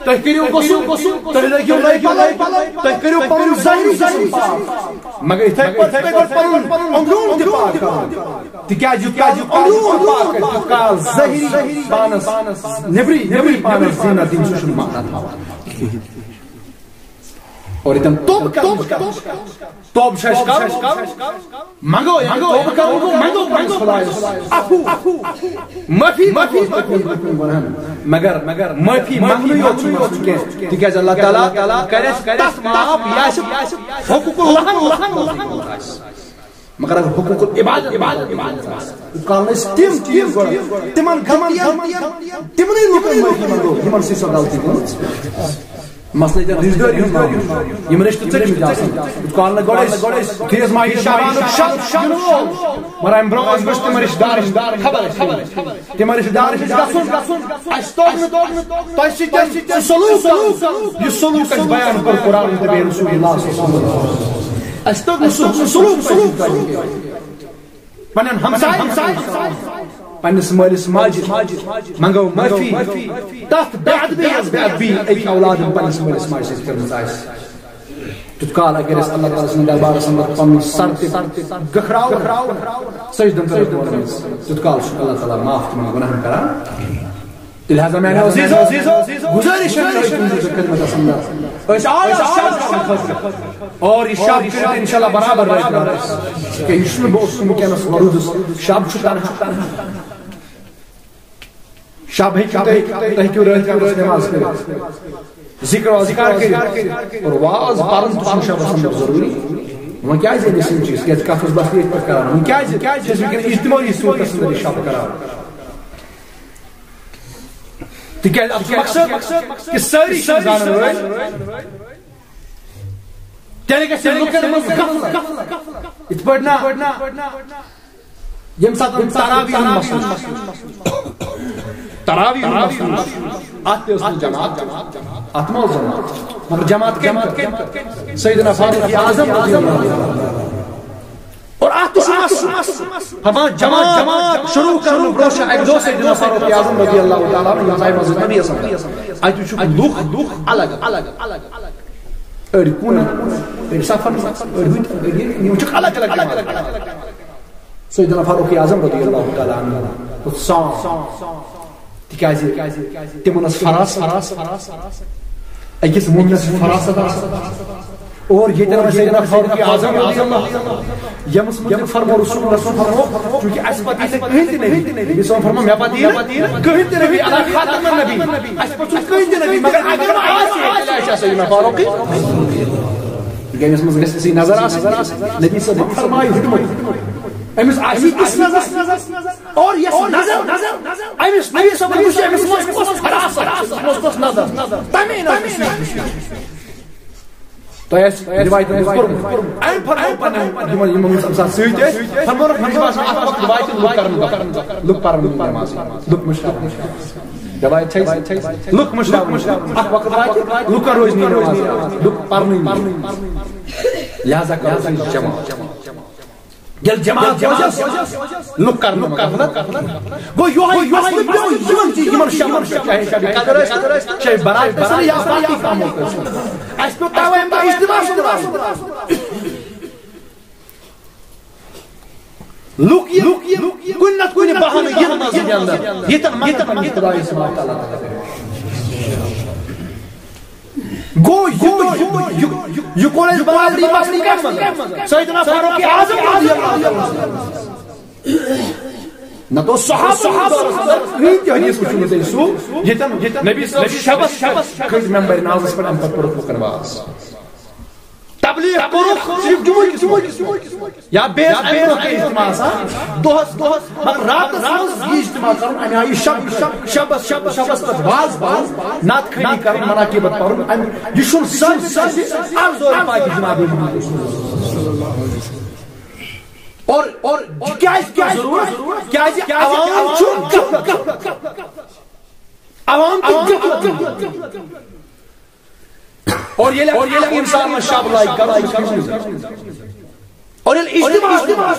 تُہۍ کٔرِو غسل، تُہۍ لٲگِو نٔے پلو، تُہۍ کٔرِو پنُن ظٲہِری جسم پاک، مگر یِتھے پٲٹھۍ چھُ تۄہہِ گۄڈٕ پنُن اندروٗن تہِ پاک کرُن۔ تِکیازِ یُتھ کال اندروٗن پاک آسہِ، تیُتھ کال ظٲہِری پانس، نیبری، نیبری پانس زیٖنت دِنۍ، سُہ چھُنہٕ معنہ تھاوان۔ اور ییٚتٮ۪ن توبہٕ کرنٕچ کتھ، توبہٕ چھِ اَسہِ کرُن۔ منگو، یعنی توبہٕ کرُن گوٚو، منگو پننِس خدایس عفو، معٲفی، معٲفی، معٲفی گۄناہن۔ مگر، مگر معٲفی منگنُے یوت چھُنہٕ مسلہٕ کینٛہہ، تِکیازِ اللہ تعالیٰ کرِ اَسہِ تتھ معاف، یہِ آسہِ حقوق اللہن منٛز آسہِ۔ مگر اگر حقوق العباد، عبادت، عبادت آسہِ، یوٗت کال نہٕ أسۍ تِم چیٖز گۄڈٕ، تِمن غلطین، تِمنٕے لُکن معٲفی منگو، یِمن سۭتۍ سۄ غلطی گٔمٕژ۔ مثلاً ییٚتٮ۪ن رِشتہٕ دٲری ہُنٛد معاملہٕ، یِم رِشتہٕ ژٔٹمٕتۍ آسان، یوٗت کال نہٕ گۄڈٕ أسۍ، یُتھُے أسۍ ماہِ شعبانُک شب یِنہٕ وول، مگر اَمہِ برٛونٛہہ اوس گژھِ تِمن رِشتہٕ دارن ہُنٛد خبر، خبر، تِمن رِشتہٕ دارن نِش گژھُن۔ اَسہِ توٚگ نہٕ تۄہہِ سۭتۍ سُہ سلوٗک کرُن، یُس سلوٗک اَسہِ بیان کوٚر قرآن تہٕ بیٚیہِ رسول اللہ صلی اللہ علیہ وسلم۔ اَسہِ توٚگ نہٕ سُہ، سُہ سلوٗک تۄہہِ سۭتۍ کرُن۔ پننٮ۪ن ہمساین، پننِس مٲلِس ماجہِ منٛگو معٲفی تتھ بے ادبی یۄس بے ادبی أکۍ اولادن پننِس مٲلِس ماجہِ سۭتۍ کٔرمٕژ آسہِ۔ تیُتھ کال اگر أسۍ اللہ تعالیٰ سٕنٛدِس دربارس اندر پنُن سر تہِ گٔکھراوو، سجدن ترٲوِتھ وونو، تیُتھ کال چھُنہٕ اللہ تعالیٰ معاف تِمن گۄناہن کران۔ تیٚلہِ حظ میانیو عزیزو، گُزٲرِش چھےٚ مےٚ تُہنٛدِس خدمتس اندر۔ أسۍ آے اَتھ شب کرنہٕ خٲطرٕ۔ اور یہِ شب کٔرِو تُہۍ انشاءاللہ برابر رٲتۍ راتس۔ کیٛاہ یہِ چھُنہٕ بہٕ اوسُس وٕنکیٚنس وۄرُدُس۔ شب چھُ تنہا۔ شب ہیٚکِو تُہۍ، تُہۍ ہیٚکِو رٲتۍ راتس نماز کٔرِتھ۔ ذکر و اذکار کٔرِتھ۔ اور واز پرُن تہِ چھُنہٕ شبس اندر ضروٗری۔ وۄنۍ کیٛازِ أنۍ أسۍ یِم چیٖز؟ کیٛازِ کتھ اوس بس ییٚتھۍ پٮ۪ٹھ کران؟ وۄنۍ کیٛازِ؟ کیٛازِ چھِ أسۍ وٕنکیٚن اجتمٲعی صوٗرتس اندر یہِ شب کران؟ تِکیٛازِ اَتھ چھُ مقصد کہِ سٲری چھِ زانن وٲلۍ۔ تیٚلہِ گژھِ لُکن منٛز غفلت۔ یِتھ پٲٹھۍ نہ، ییٚمہِ ساتہٕ تراویح ہُنٛد مسلہٕ چھُ، تراویح ہُنٛد مسلہٕ چھُ، اَتھ تہِ ٲس نہٕ جماعت، اَتھ ما اوس جماعت؟ مگر جماعت کٔمۍ کٔر؟ سیدنا فاروق اعظم رضی اللہ عنہ۔ اور اَتھ فرمان جماعت، جماعت شروع کرنہٕ برونٛہہ چھُ اَکہِ دۄہ سیدنا فاروق اعظم رضی اللہ تعالیٰ عنہ ییٚمہِ جایہِ مسجد نبی صلی اللہ علیہ وسلم۔ اَتہِ وٕچھُکھ لُکھ، لُکھ الگ، الگ، الگ، الگ۔ أڑۍ کُن، أڑۍ صفن، أڑۍ ہُتہِ، أڑۍ یہِ، یِم چھِکھ الگ، الگ، الگ، الگ۔ سیدنا فاروق اعظم رضی اللہ تعالیٰ عنہ اوس صاف۔ تِکیازِ تِمن ٲس فراست، أکِس مومنس چھِ فراست آسان۔ اور ییٚتٮ۪ن وۄنۍ سیدنا فاروق اعظم رضی اللہ عنہ، ییٚمِس مُتعلِق فرمو رسول اللہ صلی اللہ علیہ وسلم فرمو، چونکہِ اَسہِ پتہٕ یی نہٕ کٕہٕنۍ تہِ نبی، نبی صلی اللہ علیہ وسلم فرمو، مےٚ پتہٕ یی نہٕ کٕہٕنۍ تہِ نبی، انا خاتم النبی، اَسہِ پتہٕ چھُنہٕ کٕہٕنۍ تہِ نبی، مگر اگر وۄنۍ آسہِ ہے، تیٚلہِ آسہِ ہا سیدنا فاروقٕے۔ تِکیازِ یَتھ منٛز گژھِ اَسہِ نظر آسٕنۍ، نبی صٲب فرمایہِ حُکمٕے، أمِس آسہِ یِژھ نظر۔ اور یۄس نظر، أمِس نبی صٲبن وٕچھ، أمِس منٛز کۄس فراست، أمِس منٛز کۄس نظر، تَمے نظرِ سۭتۍ وٕچھ۔ تۄہہِ آسہِ رِوایتَن منٛز پوٚرمُت۔ أمۍ فرموو پنٛنٮ۪ن یِمَن، یِمَن منٛز اَمہِ ساتہٕ سۭتۍ ٲسۍ، فرمووُکھ، مےٚ چھُ باسان، اَتھ وقتَس واتہِ لُکھ کَرَن، لُکھ پَرَن نہٕ نٮ۪ماز، لُکھ مٔشراوَن۔ رِوایت چھےٚ، لُکھ مٔشراوَن۔ اَکھ وقت واتہِ، لُکَن روزِ نہٕ نٮ۪ماز، لُکھ پَرنٕے نہٕ۔ لہذا کَرو أسۍ جمع۔ ییٚلہِ جماعت روزٮ۪س، لُکھ کَرَن نہٕ غفلت۔ گوٚو یِہوٚے، یِہوٚے مسلہٕ پیوٚو یِمَن چیٖز، یِمَن شبَن پٮ۪ٹھ، چاہے شبِ قدر ٲسۍ، چاہے برات ٲسۍ یا باقٕے کامو ٲسۍ۔ اَسہِ پیوٚو تَوَے اَمہِ دۄہ اجتماع کرُن۔ لُکھ یِن، لُکھ یِن کُنہِ نَتہٕ کُنہِ بہانہٕ یِن مسجدِ اندر، ییٚتٮ۪ن منٛگَن پنٛنِس خۄدایَس سبحانہ و تعالیٰ۔ گوٚو یہِ، یہِ، یہِ، یہِ، یہِ کوٚر اَسہِ بالدی مسلہٕ کَتھ منٛز؟ سیدنا فاروق اعظم رضی اللہ عنہ۔ نَتہٕ اوس صحابہٕ، صحابہٕ دورس اندر کٕہٕنۍ تہِ حدیث وٕچھُن نہٕ تۄہہِ سُہ، ییٚتٮ۪ن نبی صٲب شبس، شبس کھٔتۍ ممبر نازس پٮ۪ٹھ، اَمہِ پتہٕ پوٚرُکھ لُکن واز۔ تبلیغ کوٚرُکھ صرف جمعہ کِس، جمعہ کِس، یا بیٚیہِ ٲسۍ اَمہِ برونٛہہ تہِ اجتماع آسان، دۄہس، دۄہس، مگر راتس منٛز یہِ اجتماع کرُن، اَمہِ آیہِ شب، شب، شبس، شب، شبس پتہٕ واز پرُن، نعت خوانی کرُن، مناقبت پرُن، اَمہِ، یہِ چھُنہٕ سن، سن، ارزو پاکِ جناب۔ اور، اور کیازِ، کیازِ ضرورت؟ کیازِ عوام چھُ غفلت۔ عوام چھُ غفلت۔ اور ییٚلہِ، اور ییٚلہِ اِنسانَس شب لایہِ کرُن، اور ییٚلہِ اجتماع،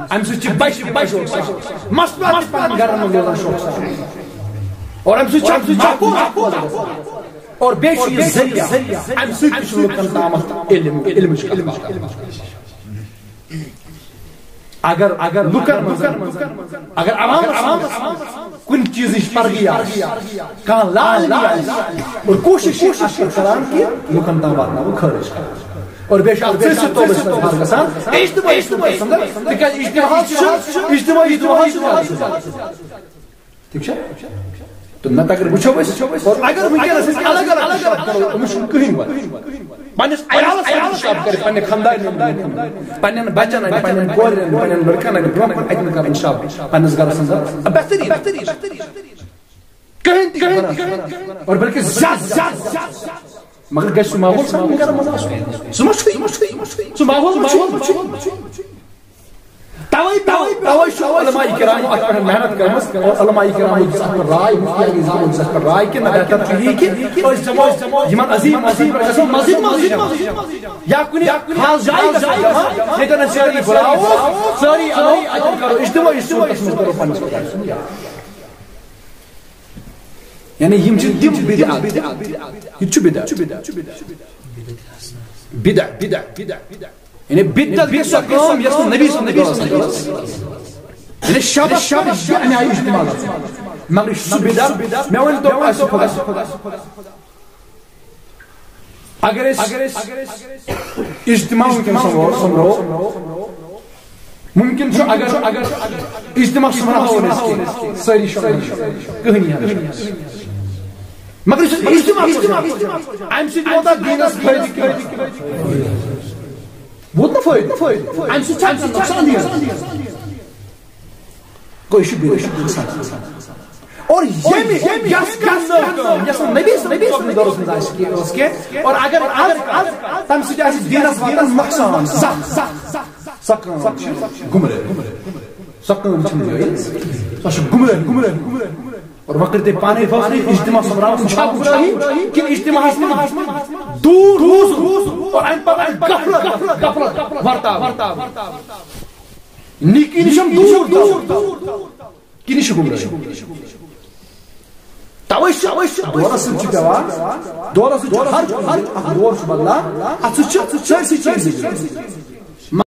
اَمہِ سۭتۍ چھِ بچہِ، بچہِ روزان۔ مستوٗرات تہِ پنٕنٮ۪ن گرن منٛز روزان شوق سان۔ اور اَمہِ سۭتۍ چھُ اکھ ماحول، اور بیٚیہِ چھُ یہِ ذٔریعہٕ، اَمہِ سۭتۍ تہِ چھُ لُکن تامَتھ علم، علمٕچ کتھ واتان۔ اگر، اگر لُکن منٛز، اگر عوامس منٛز کُنہِ چیٖزٕچ پرگی آسہِ، کانٛہہ لا علمی آسہِ، اور کوٗشِش چھِ اَتھ پٮ۪ٹھ کران کہِ لُکن تام واتناوُن خٲرج کرُن۔ اور بیٚیہِ چھُ اَتھ سۭتۍ سۭتۍ توبہٕ استغفار گژھان، اجتماعی، اجتماعی پسنٛد، تِکیٛازِ اجتماعی چھُ، اجتماعی، اجتماعی چھُ۔ ٹھیک چھا؟ تو نتہٕ اگر وٕچھو أسۍ، اور اگر وٕنکیٚنس أسۍ الگ الگ حساب کرو، أمِس چھُنہٕ کٕہٕنۍ وَتھ۔ پننِس عیالس اندر حساب کرِ، پننہِ خاندارِ اندر، پننٮ۪ن بچن اندر، پننٮ۪ن کورٮ۪ن اندر، پننٮ۪ن لڑکن اندر، برونٛہہ کُن اَتہِ نہٕ کرُن حساب، پننِس گرس اندر بہتریٖن۔ کٕہٕنۍ تہِ، کٕہٕنۍ تہِ، اور بلکہِ زیادٕ، زیادٕ، زیادٕ۔ مگر گژھِ سُہ ماحول سانٮ۪ن گرن منٛز آسُن۔ سُہ ما چھُ، سُہ ما چھُ، سُہ ماحول ما چھُ۔ توے، توے، توے چھُ علماء کرامو اتھ پٮ۪ٹھ محنت کٔرمٕژ، اور علماء کرامو دِژ اتھ پٮ۪ٹھ راے، مفتی علی زامو دِژ اتھ پٮ۪ٹھ راے کہِ نہ، بہتر چھُ یی کہِ أسۍ دِمو یِمن عظیم مسجدن پٮ۪ٹھ گژھو مسجد منٛزٕے جمع۔ یا کُنہِ خاص جایہِ گژھو جمع، ییٚتٮ۪ن أسۍ سٲری بُلاوو، سٲری انو، اتٮ۪ن کرو اجتماعی صورتس منٛز کرو پننِس خۄدایہِ سُنٛد یاد۔ یعنی یِم چھِ تِم بدعت۔ یہِ تہِ چھُ بدعت۔ بدعت، بدعت، بدعت۔ یعنی بدعت گٔے سۄ کٲم یۄس نہٕ نبی صلی اللہ علیہ وسلم کٔر۔ یعنی شبس، شبس چھُ اَمہِ آیہِ اجتماع گژھُن۔ مگر یہِ چھُ سُہ بدعت، مےٚ ؤنۍ تو اَسہِ خۄدا۔ اگر أسۍ، اگر أسۍ اجتماع وٕنکیٚن سمجھو، سمجھو، ممکن چھُ اگر، اگر اجتماع سمجھو أسۍ کینٛہہ، سٲری شۄنٛگن، کٕہٕنۍ یی نہٕ۔ مگر یُس اجتماع، اجتماع، اَمہِ سۭتۍ ووت اَتھ دیٖنَس فٲیدٕ کینٛہہ؟ ووت نہٕ فٲیدٕ؟ اَمہِ سۭتۍ چھا کانٛہہ نۄقصان دیٖنَس؟ گوٚو، یہِ چھُ بدعت۔ اور ییٚمہِ، یۄس کانٛہہ نٔو کٲم، یۄس نہٕ نبی صلی اللہ علیہ وسلم دورس منٛز آسہِ کینٛہہ، ٲس کینٛہہ، اور اگر آز، آز تَمہِ سۭتۍ آسہِ دیٖنَس واتان نۄقصان، سۄ، سۄ کٲم چھِ گُمرٲہی۔ سۄ کٲم چھِنہٕ جٲیِز، سۄ چھِ گُمرٲہی۔ اور وۄنۍ کٔرِو تُہۍ پانَے فٲصلہٕ، اجتماع سۄمبراوُن چھا گُمرٲہی کِنہٕ اجتماعَس منٛز دوٗر روزُن اور اَمہِ پَتہٕ اَمہِ غفلت، غفلت ورتاوٕنۍ۔ نیکی نِش ہم دوٗر تھاوُن۔ کِنہٕ چھِ گُمرٲہی؟ توے چھِ، توے چھِ دورس سۭتۍ چھِ پٮ۪وان، دورس سۭتۍ چھِ ہر کُنہِ اکھ دور چھُ بدلان، اتھ سۭتۍ چھِ سٲرسٕے چیٖز بدلان۔